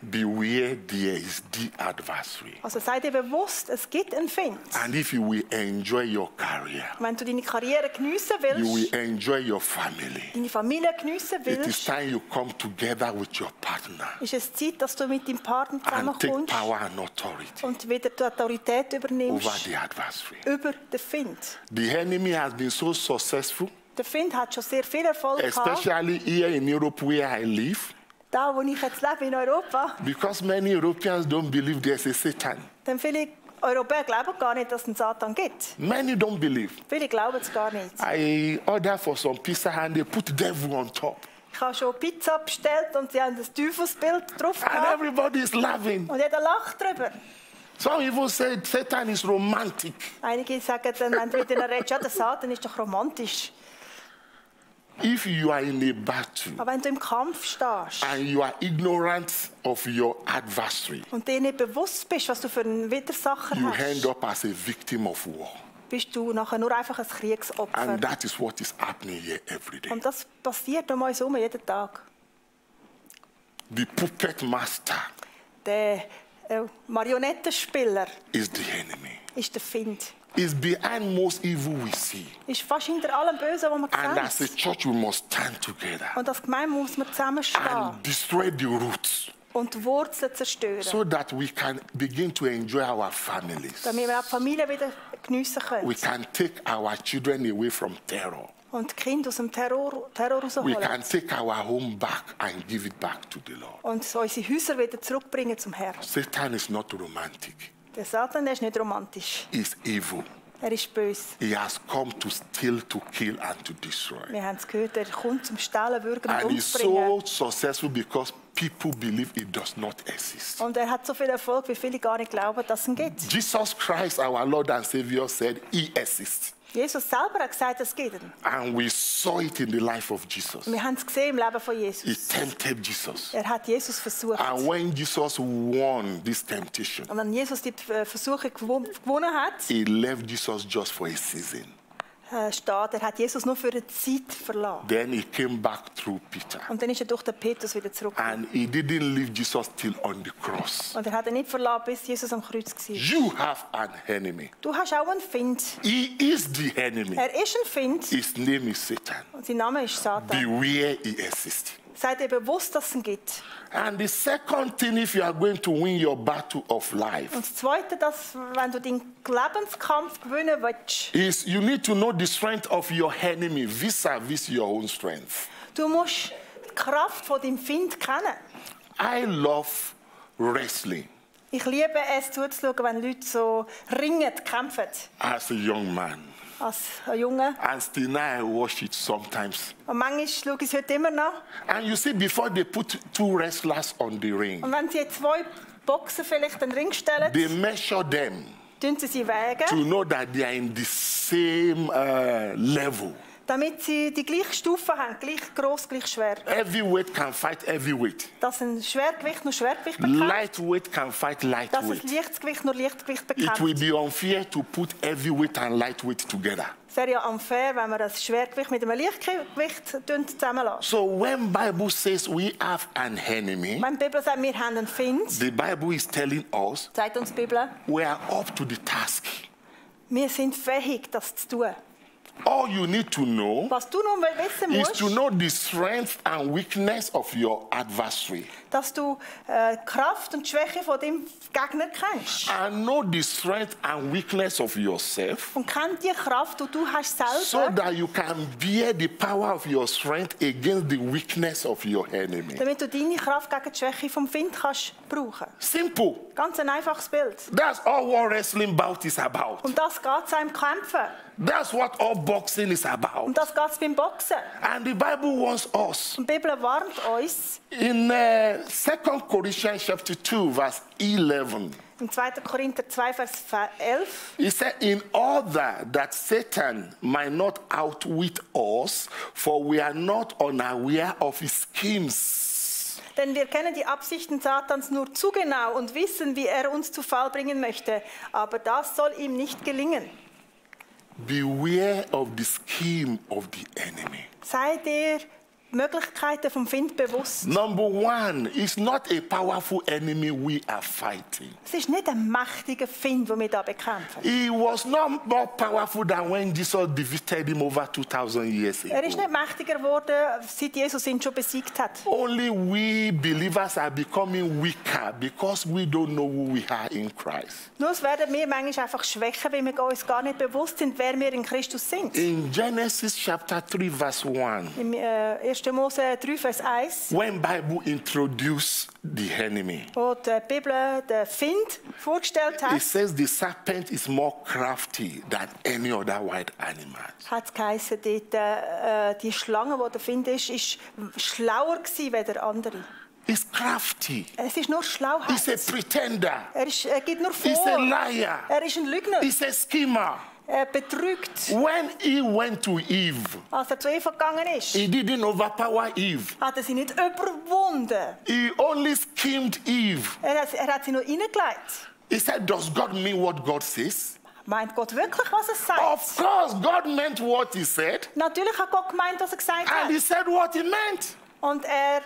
Beware, there is the adversary. Also sei dir bewusst, es gibt einen Feind. And if you will enjoy your career, Wenn du deine Karriere geniessen you will willst, enjoy your family, deine Familie geniessen it is willst, time you come together with your partner ist es Zeit, dass du mit deinem Partner and take zusammenkommst power and authority und wieder die Autorität over übernimmst the adversary. über den Feind. The enemy has been so successful, Der Feind hat schon sehr viel Erfolg gehabt. especially here in Europe where I live, Da, wo ich jetzt lebe, in Europa, because many Europeans don't believe there's a Satan. denn viele Europäer glauben gar nicht, dass es einen Satan gibt. Many don't believe. Viele glauben es gar nicht. I ordered for some pizza and they put devil on top. Ich habe schon Pizza bestellt und sie haben das Teufelsbild drauf And gehabt. everybody is laughing. Und jeder lacht drüber. Some even say Satan is romantic. Einige sagen dann, wenn du mit ihnen redest, ja, der Satan ist doch romantisch. If you are in a battle Aber wenn du im Kampf stehst and you are ignorant of your adversary, und dir nicht bewusst bist, was du für einen Widersacher you hast, end up as a victim of war. bist du nachher nur einfach ein Kriegsopfer. And that is what is happening here every day. Und das passiert um uns herum jeden Tag. The puppet master Der Marionettenspieler is the enemy. ist der Find. Is behind most evil we see. Ist fast hinter allem Bösen, was wir And as a sehen. church, we must stand together Und als Gemeinde muss man zusammenstehen and destroy the roots und die Wurzeln zerstören, so that we can begin to enjoy our families. damit wir auch die Familie wieder geniessen We können can take our children away from terror. und die Kinder aus dem Terror We rausholen can take our home back and give it back to the Lord. und unsere Häuser wieder zurückbringen zum Herrn. Satan is not romantic. Der Satan, der ist nicht romantisch. He's evil. Er ist böse. He has come to steal, to kill, and to destroy. Wir haben es gehört, er kommt zum Stehlen, Würgen und And he's Umbringen. so successful because people believe it does not exist. Und er hat so viel Erfolg, wie viele gar nicht glauben, dass es ihn gibt. Jesus Christ, our Lord and Savior, said he exists. Jesus selber hat gesagt, es gibt ihn. And we saw it in the life of Jesus. Wir haben es gesehen im Leben von He Jesus. tempted Jesus. Er hat Jesus versucht. And when Jesus won this temptation, Und wenn Jesus die Versuche gewonnen hat, he left Jesus just for a season. steht, er hat Jesus nur für eine Zeit verlassen. Then he came back through Peter. Und dann ist er durch den Petrus wieder zurückgekommen. And he didn't leave Jesus till on the cross. Und er hat ihn nicht verlassen, bis Jesus am Kreuz war. You have an enemy. Du hast auch einen Find. He is the enemy. Er ist ein Find His name is Satan. und sein Name ist Satan. Beware he exists. Seid ihr bewusst, dass es ihn gibt? And the second thing, if you are going to win your battle of life, Und das Zweite, dass, wenn du deinen Lebenskampf gewinnen willst, is you need to know the strength of your enemy vis-a-vis your own strength. du musst die Kraft von deinem Find kennen. I love wrestling Ich liebe es zuzuschauen, wenn Leute so ringen, kämpfen. as a young man. Als ein Junge. And still now I watch it sometimes. Und manchmal schaue ich es heute immer noch. And you see, before they put two wrestlers on the ring, Und wenn sie zwei Boxer vielleicht in den Ring stellen, they measure them tun sie wägen, to know that they are in the same level. damit sie die gleiche Stufe haben, gleich gross, gleich schwer. Heavyweight can fight heavyweight. Dass ein Schwergewicht nur Schwergewicht bekämpft, Lightweight can fight dass ein lightweight. Leichtgewicht nur Leichtgewicht It will bekämpft. be unfair to put heavyweight and lightweight together. Es wäre ja unfair, wenn wir das Schwergewicht mit einem Leichtgewicht zusammenlassen. So when Bible says we have an enemy, Wenn die Bibel sagt, wir haben einen Find, the Bible is telling us sagt uns die Bibel, we are up to the task. wir sind fähig, das zu tun. All you need to know Was du nun wissen is musst, to know the strength and weakness of your adversary. dass du die Kraft und die Schwäche von deinem Gegner kennst. And know the strength and weakness of yourself Und kenn die Kraft, die du hast so selber, that you can bear the power of your strength against the weakness of your enemy. damit du deine Kraft gegen die Schwäche vom Find kannst brauchen. Simple. Ganz ein einfaches Bild. That's all what wrestling bout is about. Und das geht es im Kämpfen. That's what all boxing is about. Und das geht es beim Boxen. And the Bible wants us. Und die Bibel warnt uns, In 2 Corinthians chapter 2, verse 11, im 2. Korinther 2, Vers 11, it said, in order that Satan might not outwit us, for we are not unaware of his schemes. denn wir kennen die Absichten Satans nur zu genau und wissen, wie er uns zu Fall bringen möchte. Aber das soll ihm nicht gelingen. Beware of the scheme of the enemy. Sei dir Möglichkeiten vom Find bewusst. Number one, it's not a powerful enemy we are fighting. Es ist nicht ein mächtiger Find, den wir da bekämpfen. He was not more powerful than when Jesus defeated him over 2000 years Er ist ago. nicht mächtiger geworden, seit Jesus ihn schon besiegt hat. Only we believers are becoming weaker because we don't know who we are in Christ. Nur es werden wir manchmal einfach schwächer, weil wir uns gar nicht bewusst sind, wer wir in Christus sind. In Genesis chapter 3, verse 1, Im 1. Mose 3, Vers 1, when Bible introduced the enemy, wo die Bibel den Find vorgestellt it hat, says the serpent is more crafty than any other wild animal. hat es geheißen, dort, die Schlange, die der Find ist schlauer gewesen als der andere. He's crafty. Es ist nur Schlauheit. He's a pretender. Er gibt nur He's a vor. liar. Er ist ein Lügner. He's a schemer. Er betrügt. When he went to Eve, Als er zu Eva gegangen ist, he didn't overpower Eve. hat er sie nicht überwunden. He only schemed Eve. Er hat sie nur reingelegt. He said, does God mean what God says? Meint Gott wirklich, was er sagt? Of course, God meant what he said. Natürlich hat Gott gemeint, was er gesagt And he hat. said what he meant. Und er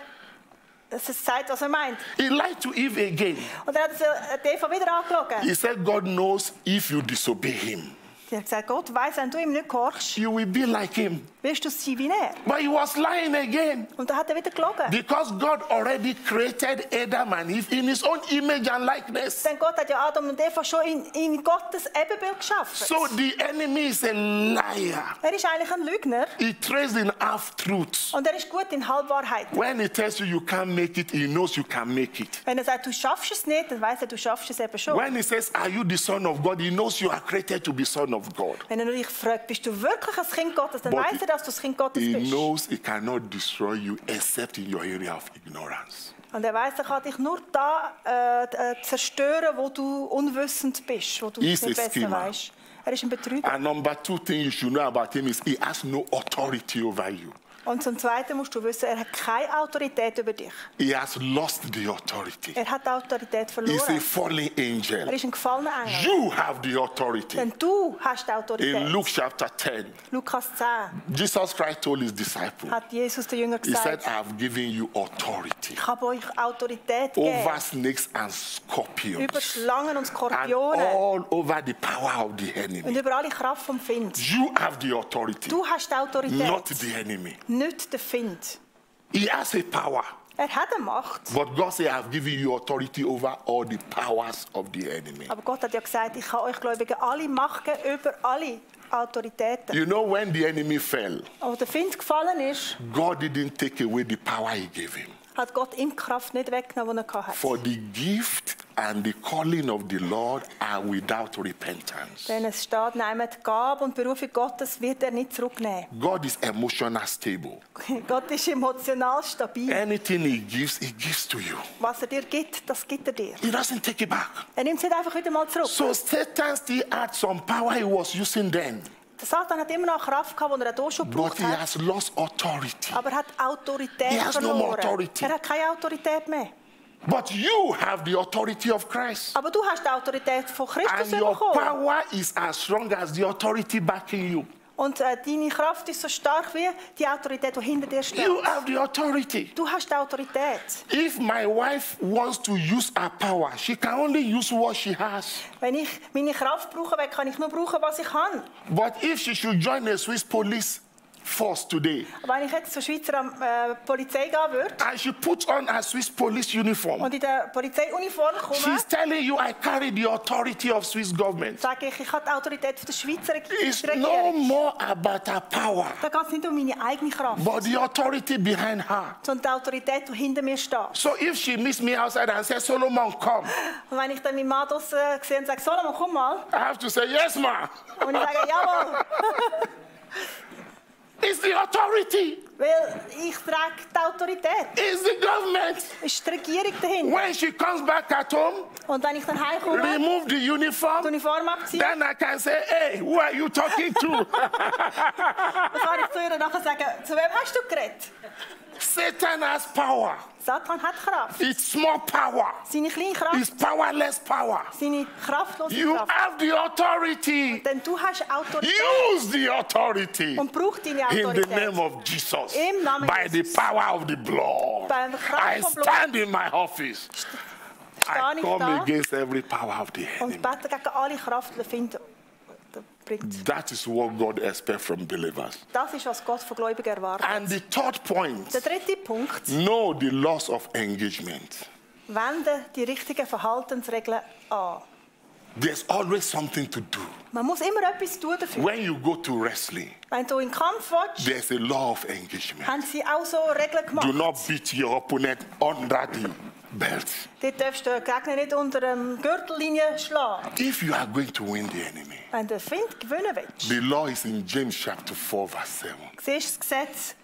sagt, was er meint. He lied to Eve again. Und er hat Eva wieder angelogen. He said, God knows if you disobey him, Sie hat gesagt, Gott weiss, wenn du ihm nicht gehorchst, you will be like him. wirst du sein wie er. But he was lying again. Und da hat er wieder gelogen. Because God already created Adam and Eve in his own image and likeness. Denn Gott hat ja Adam und Eva schon in Gottes Ebenbild geschaffen. So the enemy is a liar. Er ist eigentlich ein Lügner He trades in half-truths. und er ist gut in Halbwahrheiten. When he tells you you can't make it, he knows you can make it. Wenn er sagt, du schaffst es nicht, dann weiss er, du schaffst es eben schon. When he says, are you the son of God, he knows you are created to be son of God. Wenn er dich fragt, bist du wirklich ein Kind Gottes, dann But weiss er, dass du das Kind Gottes He bist. knows he cannot destroy you except in your area of ignorance. Und er weiss, er kann dich nur da zerstören, wo du unwissend bist, wo du He's nicht a besser schemer. weißt. Er ist ein Betrüger. And number two thing you should know about him is he has no authority over you. Und zum Zweiten musst du wissen, er hat keine Autorität über dich. He has lost the authority. Er hat die Autorität He's a verloren. fallen Er angel. ist ein gefallener Engel. You have the authority. Denn du hast die In Autorität. Luke chapter 10, Lukas 10 Jesus Christ told his disciples, hat Jesus den Jüngern he said, gesagt, I have given you authority ich habe euch Autorität over gegeben snakes and über scorpions Schlangen und and Skorpione all over the power of the und enemy. über alle Kraft vom Find. You have the authority, Du hast die not Autorität, the enemy. nicht der Find. He has a power, Er hat eine Macht, but God said, I have given you authority over all the powers of the enemy. aber Gott hat ja gesagt, ich kann euch Gläubigen alle Macht geben über alle Autoritäten. You know, when the enemy fell, Als der Find gefallen ist, God didn't take away the power he gave him. hat Gott ihm die Kraft nicht weggenommen, die er hatte. For the gift and the calling of the Lord are without repentance. Denn es steht, nehmt die Gabe und die Berufung Gottes wird er nicht zurücknehmen. God is emotional stable. Gott ist emotional stabil. Anything he gives to you. Was er dir gibt, das gibt er dir. He doesn't take it back. Er nimmt es nicht einfach wieder mal zurück. So Satan still had some power he was using then, Der Satan hat immer noch Kraft gehabt, die er auch schon but gebraucht he hat. has lost authority. Aber er hat Autorität He has no more verloren. authority. Er hat keine Autorität mehr. But you have the authority of Christ. Aber du hast die Autorität von Christus And your bekommen. power is as strong as the authority backing you. Und deine Kraft ist so stark wie die Autorität, die hinter dir steht. You have the authority. Du hast die Autorität. If my wife wants to use her power, she can only use what she has. Wenn ich meine Kraft brauchen will, kann ich nur brauchen, was ich kann. But if she should join the Swiss police force today, Wenn ich jetzt zur Schweizer Polizei gehen würde and she puts on her Swiss police uniform, und in der Polizeiuniform komme, she's telling you, I carry the authority of Swiss government. sage ich habe die Autorität von der Schweizer It's no Regierung. more about her power, Da geht es nicht um meine eigene Kraft, but the authority behind her. sondern die Autorität, die hinter mir steht. So if she meets me outside and says, Solomon, come, Und wenn ich dann meinen Mann draussen sehe und sage, Solomon, komm mal, I have to say, yes, ma. und ich sage, jawohl, It's the authority. weil ich trage die Autorität. It's the government. Es ist die Regierung dahinter. When she comes back at home, Und wenn ich dann heimkomme, remove the die uniform, Uniform abziehe, then I can say, hey, who are you talking to? dann kann ich zu ihr nachher sagen, zu wem hast du geredet? Satan has power. Satan hat Kraft. It's small power. Seine kleine Kraft, It's powerless power. seine kraftlose You Kraft. have the authority. Denn du hast Autorität Use the authority und brauchst deine in the Autorität. name of Jesus. Im Namen By the Jesus. power of the blood. Bei der Kraft I vom Blut. stand in my office. Stehe I ich come da against every power of the enemy. und bete gegen alle Kraft, die Find bringt. That is what God expects from believers. Das ist, was Gott von Gläubigen erwartet. And the third point, Der dritte Punkt, know the laws of engagement. wende die richtigen Verhaltensregeln an. There's always something to do. Man muss immer etwas tun dafür. When you go to wrestling, Wenn du in den Kampf willst, there's a law of engagement. haben sie auch so Regeln Do gemacht. not beat your opponent under the belt. Dort darfst du den Gegner nicht unter der Gürtellinie schlagen. If you are going to win the enemy, Wenn du den Feind gewinnen willst, the law is in James chapter 4, verse 7. siehst du das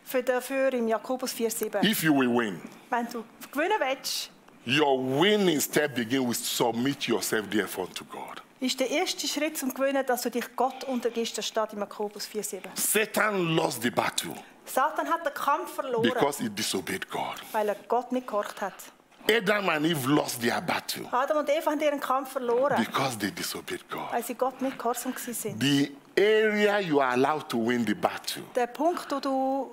Gesetz dafür in Jakobus 4,7. If you will win, Wenn du gewinnen willst, your winning step begins with submit yourself therefore to God. ist der erste Schritt zum Gewinnen, dass du dich Gott untergibst. Das steht in Jakobus 4,7. Satan lost the battle Satan hat den Kampf verloren, because he disobeyed God. weil er Gott nicht gehorcht hat. Adam and Eve lost their battle Adam und Eva haben ihren Kampf verloren, because they disobeyed God. weil sie Gott nicht gehorsam waren. The area you are allowed to win the battle Der Punkt, wo du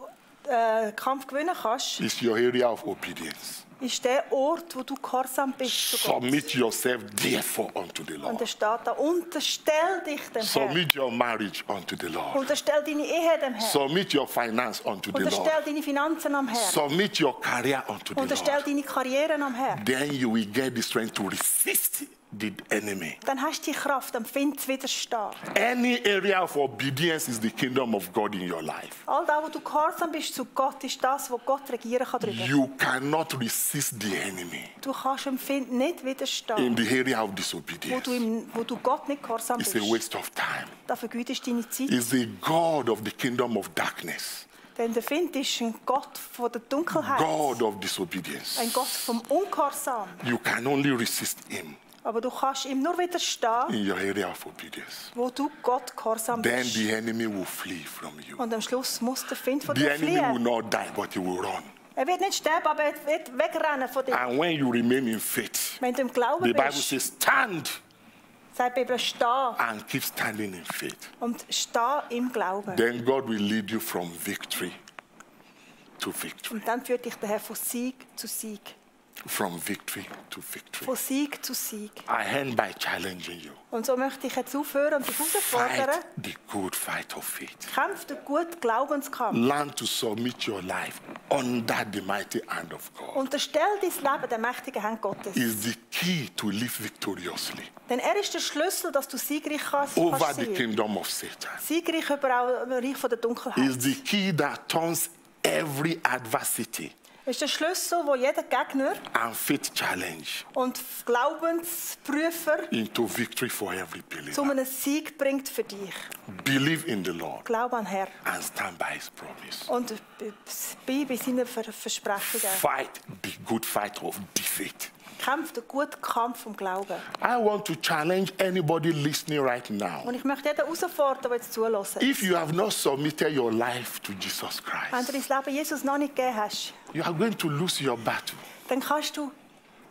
Kampf gewinnen kannst, is your area of obedience. ist der Ort, wo du gehorsam bist zu Gott. Submit yourself therefore unto the Und Lord. da steht da, unterstell dich dem Herrn. Submit your marriage unto the Lord. Unterstell deine Ehe dem Herrn. Submit your finance unto the Unterstell Lord. deine Finanzen am Herrn. Submit your career unto the Unterstell Lord. deine Karriere am Herrn. Then you will get the strength to resist the enemy. Dann hast du die Kraft, dem Feind zu widerstehen. Any area of obedience is the kingdom of God in your life. All das, wo du gehorsam bist zu Gott, ist das, wo Gott regieren kann drüber. You cannot resist the enemy Du kannst dem Feind nicht in widerstehen, the area of wo disobedience. wo du Gott nicht gehorsam It's bist. a waste of time. Da vergeudest du deine Zeit. It's the God of the kingdom of darkness, Denn der Feind ist ein Gott von der Dunkelheit. God of disobedience. Ein Gott vom Ungehorsam. You can only resist him Aber du kannst ihm nur widerstehen, in your area of obedience. wo du Gott gehorsam Then bist. the enemy will flee from you. Und am Schluss muss der Feind von The dir enemy will fliehen. not die, but he will run. Er wird nicht sterben, aber er wird wegrennen von dir. And when you remain in faith, Wenn du im Glauben the Bible bist, says, stand sagt die Bibel, steh and keep standing in faith. und steh im Glauben. Then God will lead you from victory to victory. Und dann führt dich der Herr von Sieg zu Sieg. From victory to victory. Von Sieg zu Sieg. I end by challenging you. Und so möchte ich jetzt aufhören und dich herausfordern. Fight the good fight of faith. Kämpf den guten Glaubenskampf. Learn to submit your life under the mighty hand of God. Unterstell dein Leben der mächtigen Hand Gottes. Is the key to live victoriously Denn er ist der Schlüssel, dass du siegreich kannst over the sein. kingdom of Satan. Siegreich über auch das Reich von der Dunkelheit. Is the key that turns every adversity Es ist der Schlüssel, wo jeder Gegner and faith challenge und Glaubensprüfer into victory for every zu believer. einem Sieg bringt für dich. Believe in the Lord Glaube an den Herrn and stand by his promise. und bei seinen Versprechungen. Fight the good fight of defeat. Kämpf den guten Kampf vom Glauben. I want to challenge anybody listening right now. Und ich möchte jeden herausfordern, der jetzt zuhört. If you have not submitted your life to Jesus Wenn du Christ, dein Leben Jesus noch nicht gegeben hast, you are going to lose your battle. dann kannst du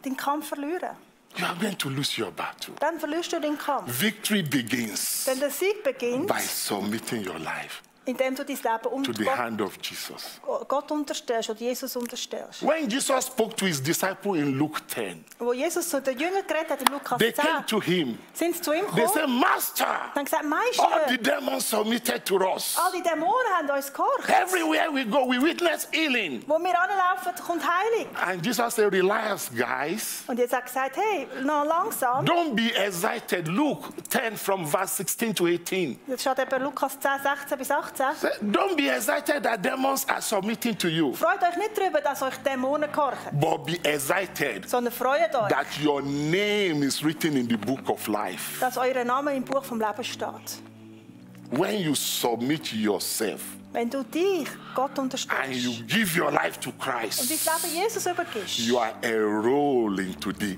den Kampf verlieren. You are going to lose your battle. Dann verlierst du den Kampf. Victory begins Denn der Sieg beginnt, by submitting your life indem du dein Leben to the hand of Jesus. Gott unterstellst oder Jesus unterstellst. When Jesus spoke to his disciple in Luke 10, Wo Jesus zu den Jüngern geredet hat, in Lukas they 10, came to him. sind sie zu ihm They gekommen said, Master, und haben gesagt, all Meister, the demons submitted to us. all die Dämonen haben uns gehorcht. Everywhere we go, we witness healing. Wo wir anlaufen, kommt Heilung. And Jesus said, relax, guys. Und jetzt hat er gesagt, hey, noch langsam. Don't be excited. Luke 10 from verse 16 to 18. Das steht eben Lukas 10, 16 bis 18. Don't be excited that demons are submitting to you, Freut euch nicht darüber, dass euch Dämonen gehorchen, but be excited sondern freut euch, that your name is written in the book of life. dass euer Name im Buch vom Leben steht. When you submit yourself Wenn du dich Gott and unterstellst you give your life to und dein Christ, Leben Jesus übergibst, you are enrolled into the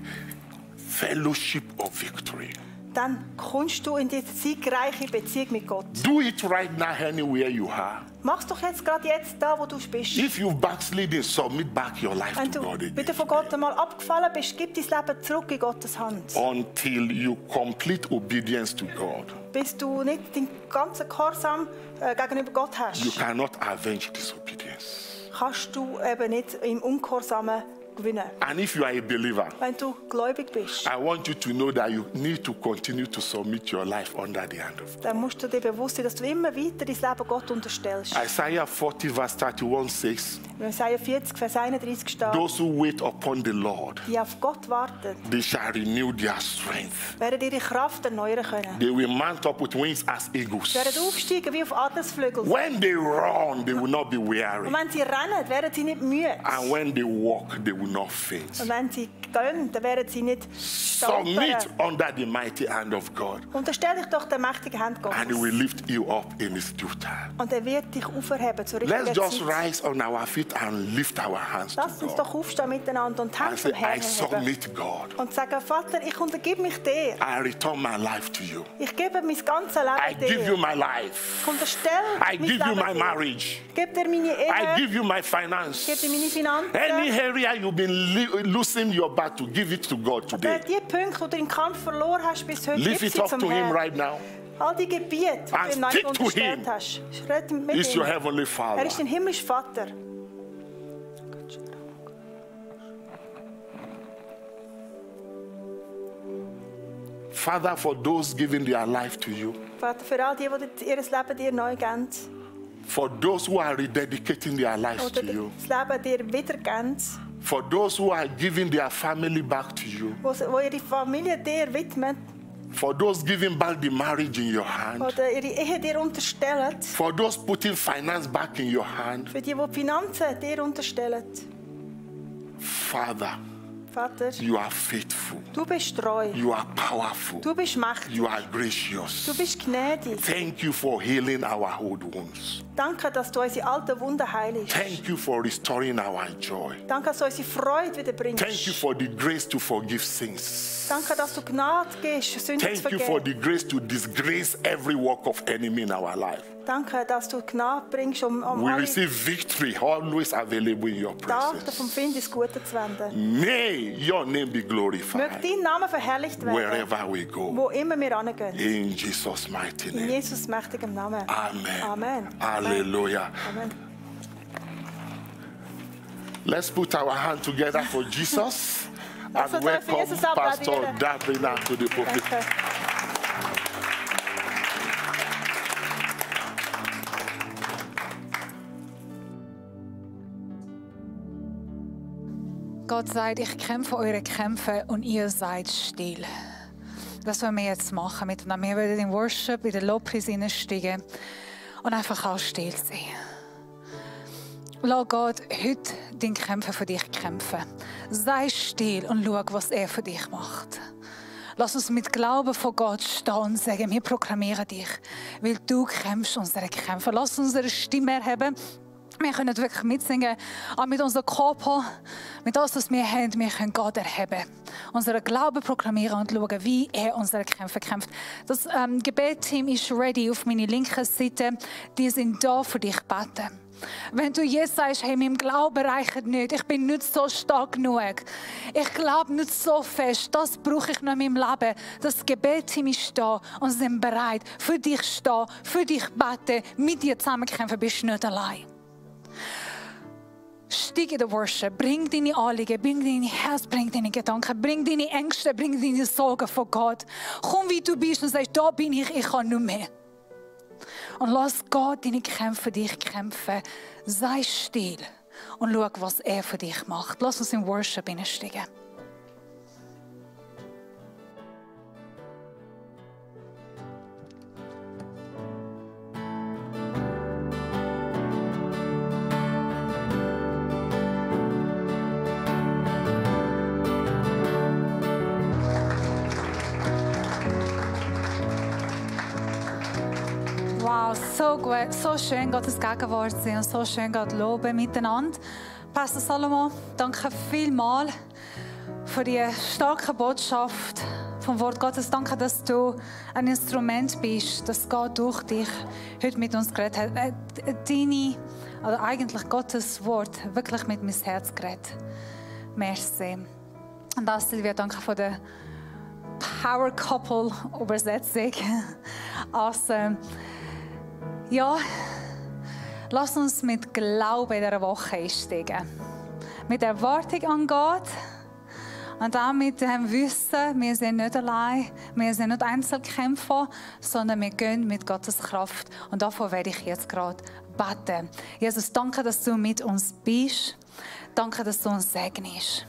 fellowship of victory. dann kommst du in die siegreiche Beziehung mit Gott. Do it right now, anywhere you are. Mach's doch jetzt gerade jetzt da, wo du bist. If you've backslidden, submit back your life Wenn to du God wieder again. von Gott einmal abgefallen bist, gib dein Leben zurück in Gottes Hand. Until you complete obedience to God, Bis du nicht den ganzen Gehorsam gegenüber Gott hast, you cannot avenge disobedience. kannst du eben nicht im Ungehorsamen gewinnen. And if you are a believer, Wenn du gläubig bist, I want you to know that you need to continue to submit your life under the hand of God. dann musst du dir bewusst sein, dass du immer weiter dein Leben Gott unterstellst. Isaiah 40 verse 31 says, In Jesaja 40, Vers 31 steht, those who wait upon the Lord, die auf Gott warten, they shall renew their strength. werden ihre Kraft erneuern können. They will mount up with wings as eagles. Sie werden aufsteigen wie auf Adlersflügeln. When they run, they will not be Und weary. wenn sie rennen, werden sie nicht müde. And when they walk, they will will not faint. Und wenn sie gehen, dann werden sie nicht Submit stolpern. under the mighty hand of God, Unterstell dich doch der mächtigen Hand Gottes. and He will lift you up in His due time. Und er wird dich aufheben zur richtigen Let's just Zeit. rise on our feet and lift our hands to Lasst uns God doch aufstehen miteinander und die Hände and say, zum I Herrn heben. submit, God. Und sagen, Vater, ich untergebe mich dir. I return my life to you. Ich gebe mein ganzes I Leben give you dir. my life. Ich unterstelle I mein give you Leben my dir. marriage. Ich gebe dir meine I Ehe. give you my Ich gebe finance. dir meine Finanzen. Any area you've been losing your battle, give it to God today. Die Punkte, wo du den Kampf verloren hast bis heute, Lift gib it sie up zum to Him Herrn. right now. All die Gebiete, die And du ihm neu speak to unterstellt him. hast. Red mit He's ihm. your heavenly Er Father. ist dein himmlischer Vater. Father, for those giving their life to you, Vater, für all die, die ihr Leben dir neu geben. for those who are rededicating their lives Oder to you, das Leben dir wiedergeben. for those who are giving their family back to you, Wo ihre Familie dir widmet. for those giving back the marriage in your hand, Oder ihre Ehe dir unterstellen. for those putting finance back in your hand, Für die Finanzen dir unterstellen. Father, Vater, you are faithful. du bist treu. You are powerful. Du bist mächtig. You are gracious. Du bist gnädig. Thank you for healing our old wounds. Danke, dass du unsere alten Wunden heilst. Thank you for restoring our joy. Danke, dass du unsere Freude wieder bringst. Thank you for the grace to forgive sins. Danke, dass du Gnade gibst, Sünden zu Thank you for vergeben. the grace to disgrace every work of enemy in our life. Danke, dass du Gnade bringst, um We alle receive victory always available in your Taten vom presence. Find ins Gute zu wenden. May your name be Möge glorified dein Name verherrlicht werden, wherever we go. wo immer wir hingehen. In Jesus' mighty In name. Jesus' mächtigem Namen. Amen. Amen. Hallelujah. Amen. Let's put our hand together for Jesus Lass and uns euch für welcome Jesus Pastor applaudieren. Davina to the pulpit. Danke. Gott sagt, ich kämpfe eure Kämpfe und ihr seid still. Das wollen wir jetzt machen miteinander. Wir werden in Worship, in den Lobpreis hineinsteigen und einfach auch still sein. Lass Gott heute deine Kämpfe für dich kämpfen. Sei still und schau, was er für dich macht. Lass uns mit Glauben vor Gott stehen und sagen, wir proklamieren dich, weil du kämpfst unsere Kämpfe. Lass uns unsere Stimme erheben. Wir können wirklich mitsingen, auch mit unserem Körper, mit alles, was wir haben, wir können Gott erheben. Unseren Glauben proklamieren und schauen, wie er unsere Kämpfe kämpft. Das Gebetsteam ist ready auf meiner linken Seite. Die sind da für dich beten. Wenn du jetzt sagst, hey, mein Glaube reicht nicht, ich bin nicht so stark genug, ich glaube nicht so fest, das brauche ich noch in meinem Leben. Das Gebetsteam ist da und sie sind bereit, für dich stehen, für dich beten, mit dir zusammenkämpfen, bist du nicht allein. Steig in den Worship, bring deine Anliegen, bring deine Herz, bring deine Gedanken, bring deine Ängste, bring deine Sorgen vor Gott. Komm, wie du bist und sag, da bin ich kann nicht mehr. Und lass Gott deine Kämpfe für dich kämpfen. Sei still und schau, was er für dich macht. Lass uns in Worship hineinsteigen. Wow, so gut, so schön Gottes Gegenwart sein und so schön Gott loben miteinander. Pastor Salomon, danke vielmals für die starke Botschaft vom Wort Gottes. Danke, dass du ein Instrument bist, dass Gott durch dich heute mit uns geredet hat. Oder eigentlich Gottes Wort wirklich mit meinem Herz geredet. Merci. Und das, Silvia, danke für die Power Couple Übersetzung. Awesome. Ja, lass uns mit Glauben in dieser Woche einsteigen. Mit Erwartung an Gott und auch mit dem Wissen, wir sind nicht allein, wir sind nicht Einzelkämpfer, sondern wir gehen mit Gottes Kraft. Und davon werde ich jetzt gerade beten. Jesus, danke, dass du mit uns bist. Danke, dass du uns segnest.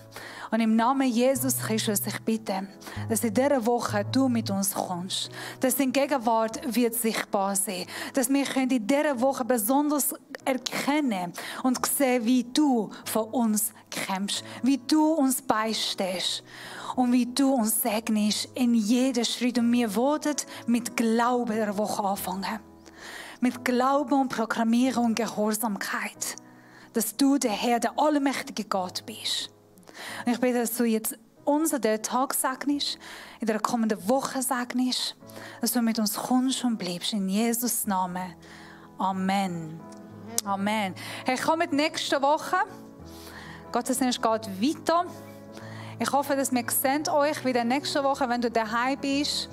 Und im Namen Jesus Christus, ich bitte, dass in dieser Woche du mit uns kommst. Dass deine Gegenwart wird sichtbar sein. Dass wir in dieser Woche besonders erkennen und sehen, wie du von uns kämpfst. Wie du uns beistehst. Und wie du uns segnest in jedem Schritt. Und wir wollen mit Glauben in der Woche anfangen. Mit Glauben und Proklamierung und Gehorsamkeit. Dass du der Herr, der allmächtige Gott bist. Und ich bitte, dass du jetzt unseren Tag segnest, in der kommenden Woche segnest, dass du mit uns kommst und bleibst. In Jesus' Namen. Amen. Amen. Hey, kommt nächste Woche. Gottesdienst geht weiter. Ich hoffe, dass wir sehen euch wieder nächste Woche, wenn du daheim bist.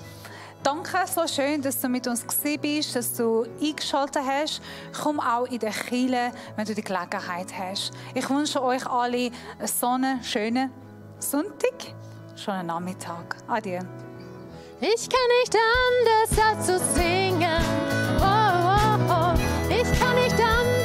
Danke, so schön, dass du mit uns gewesen bist, dass du eingeschaltet hast. Komm auch in der Kirche, wenn du die Gelegenheit hast. Ich wünsche euch alle einen schönen Sonntag, schönen Nachmittag. Adieu. Ich kann nicht anders als zu singen. Oh, oh, oh. Ich kann nicht anders.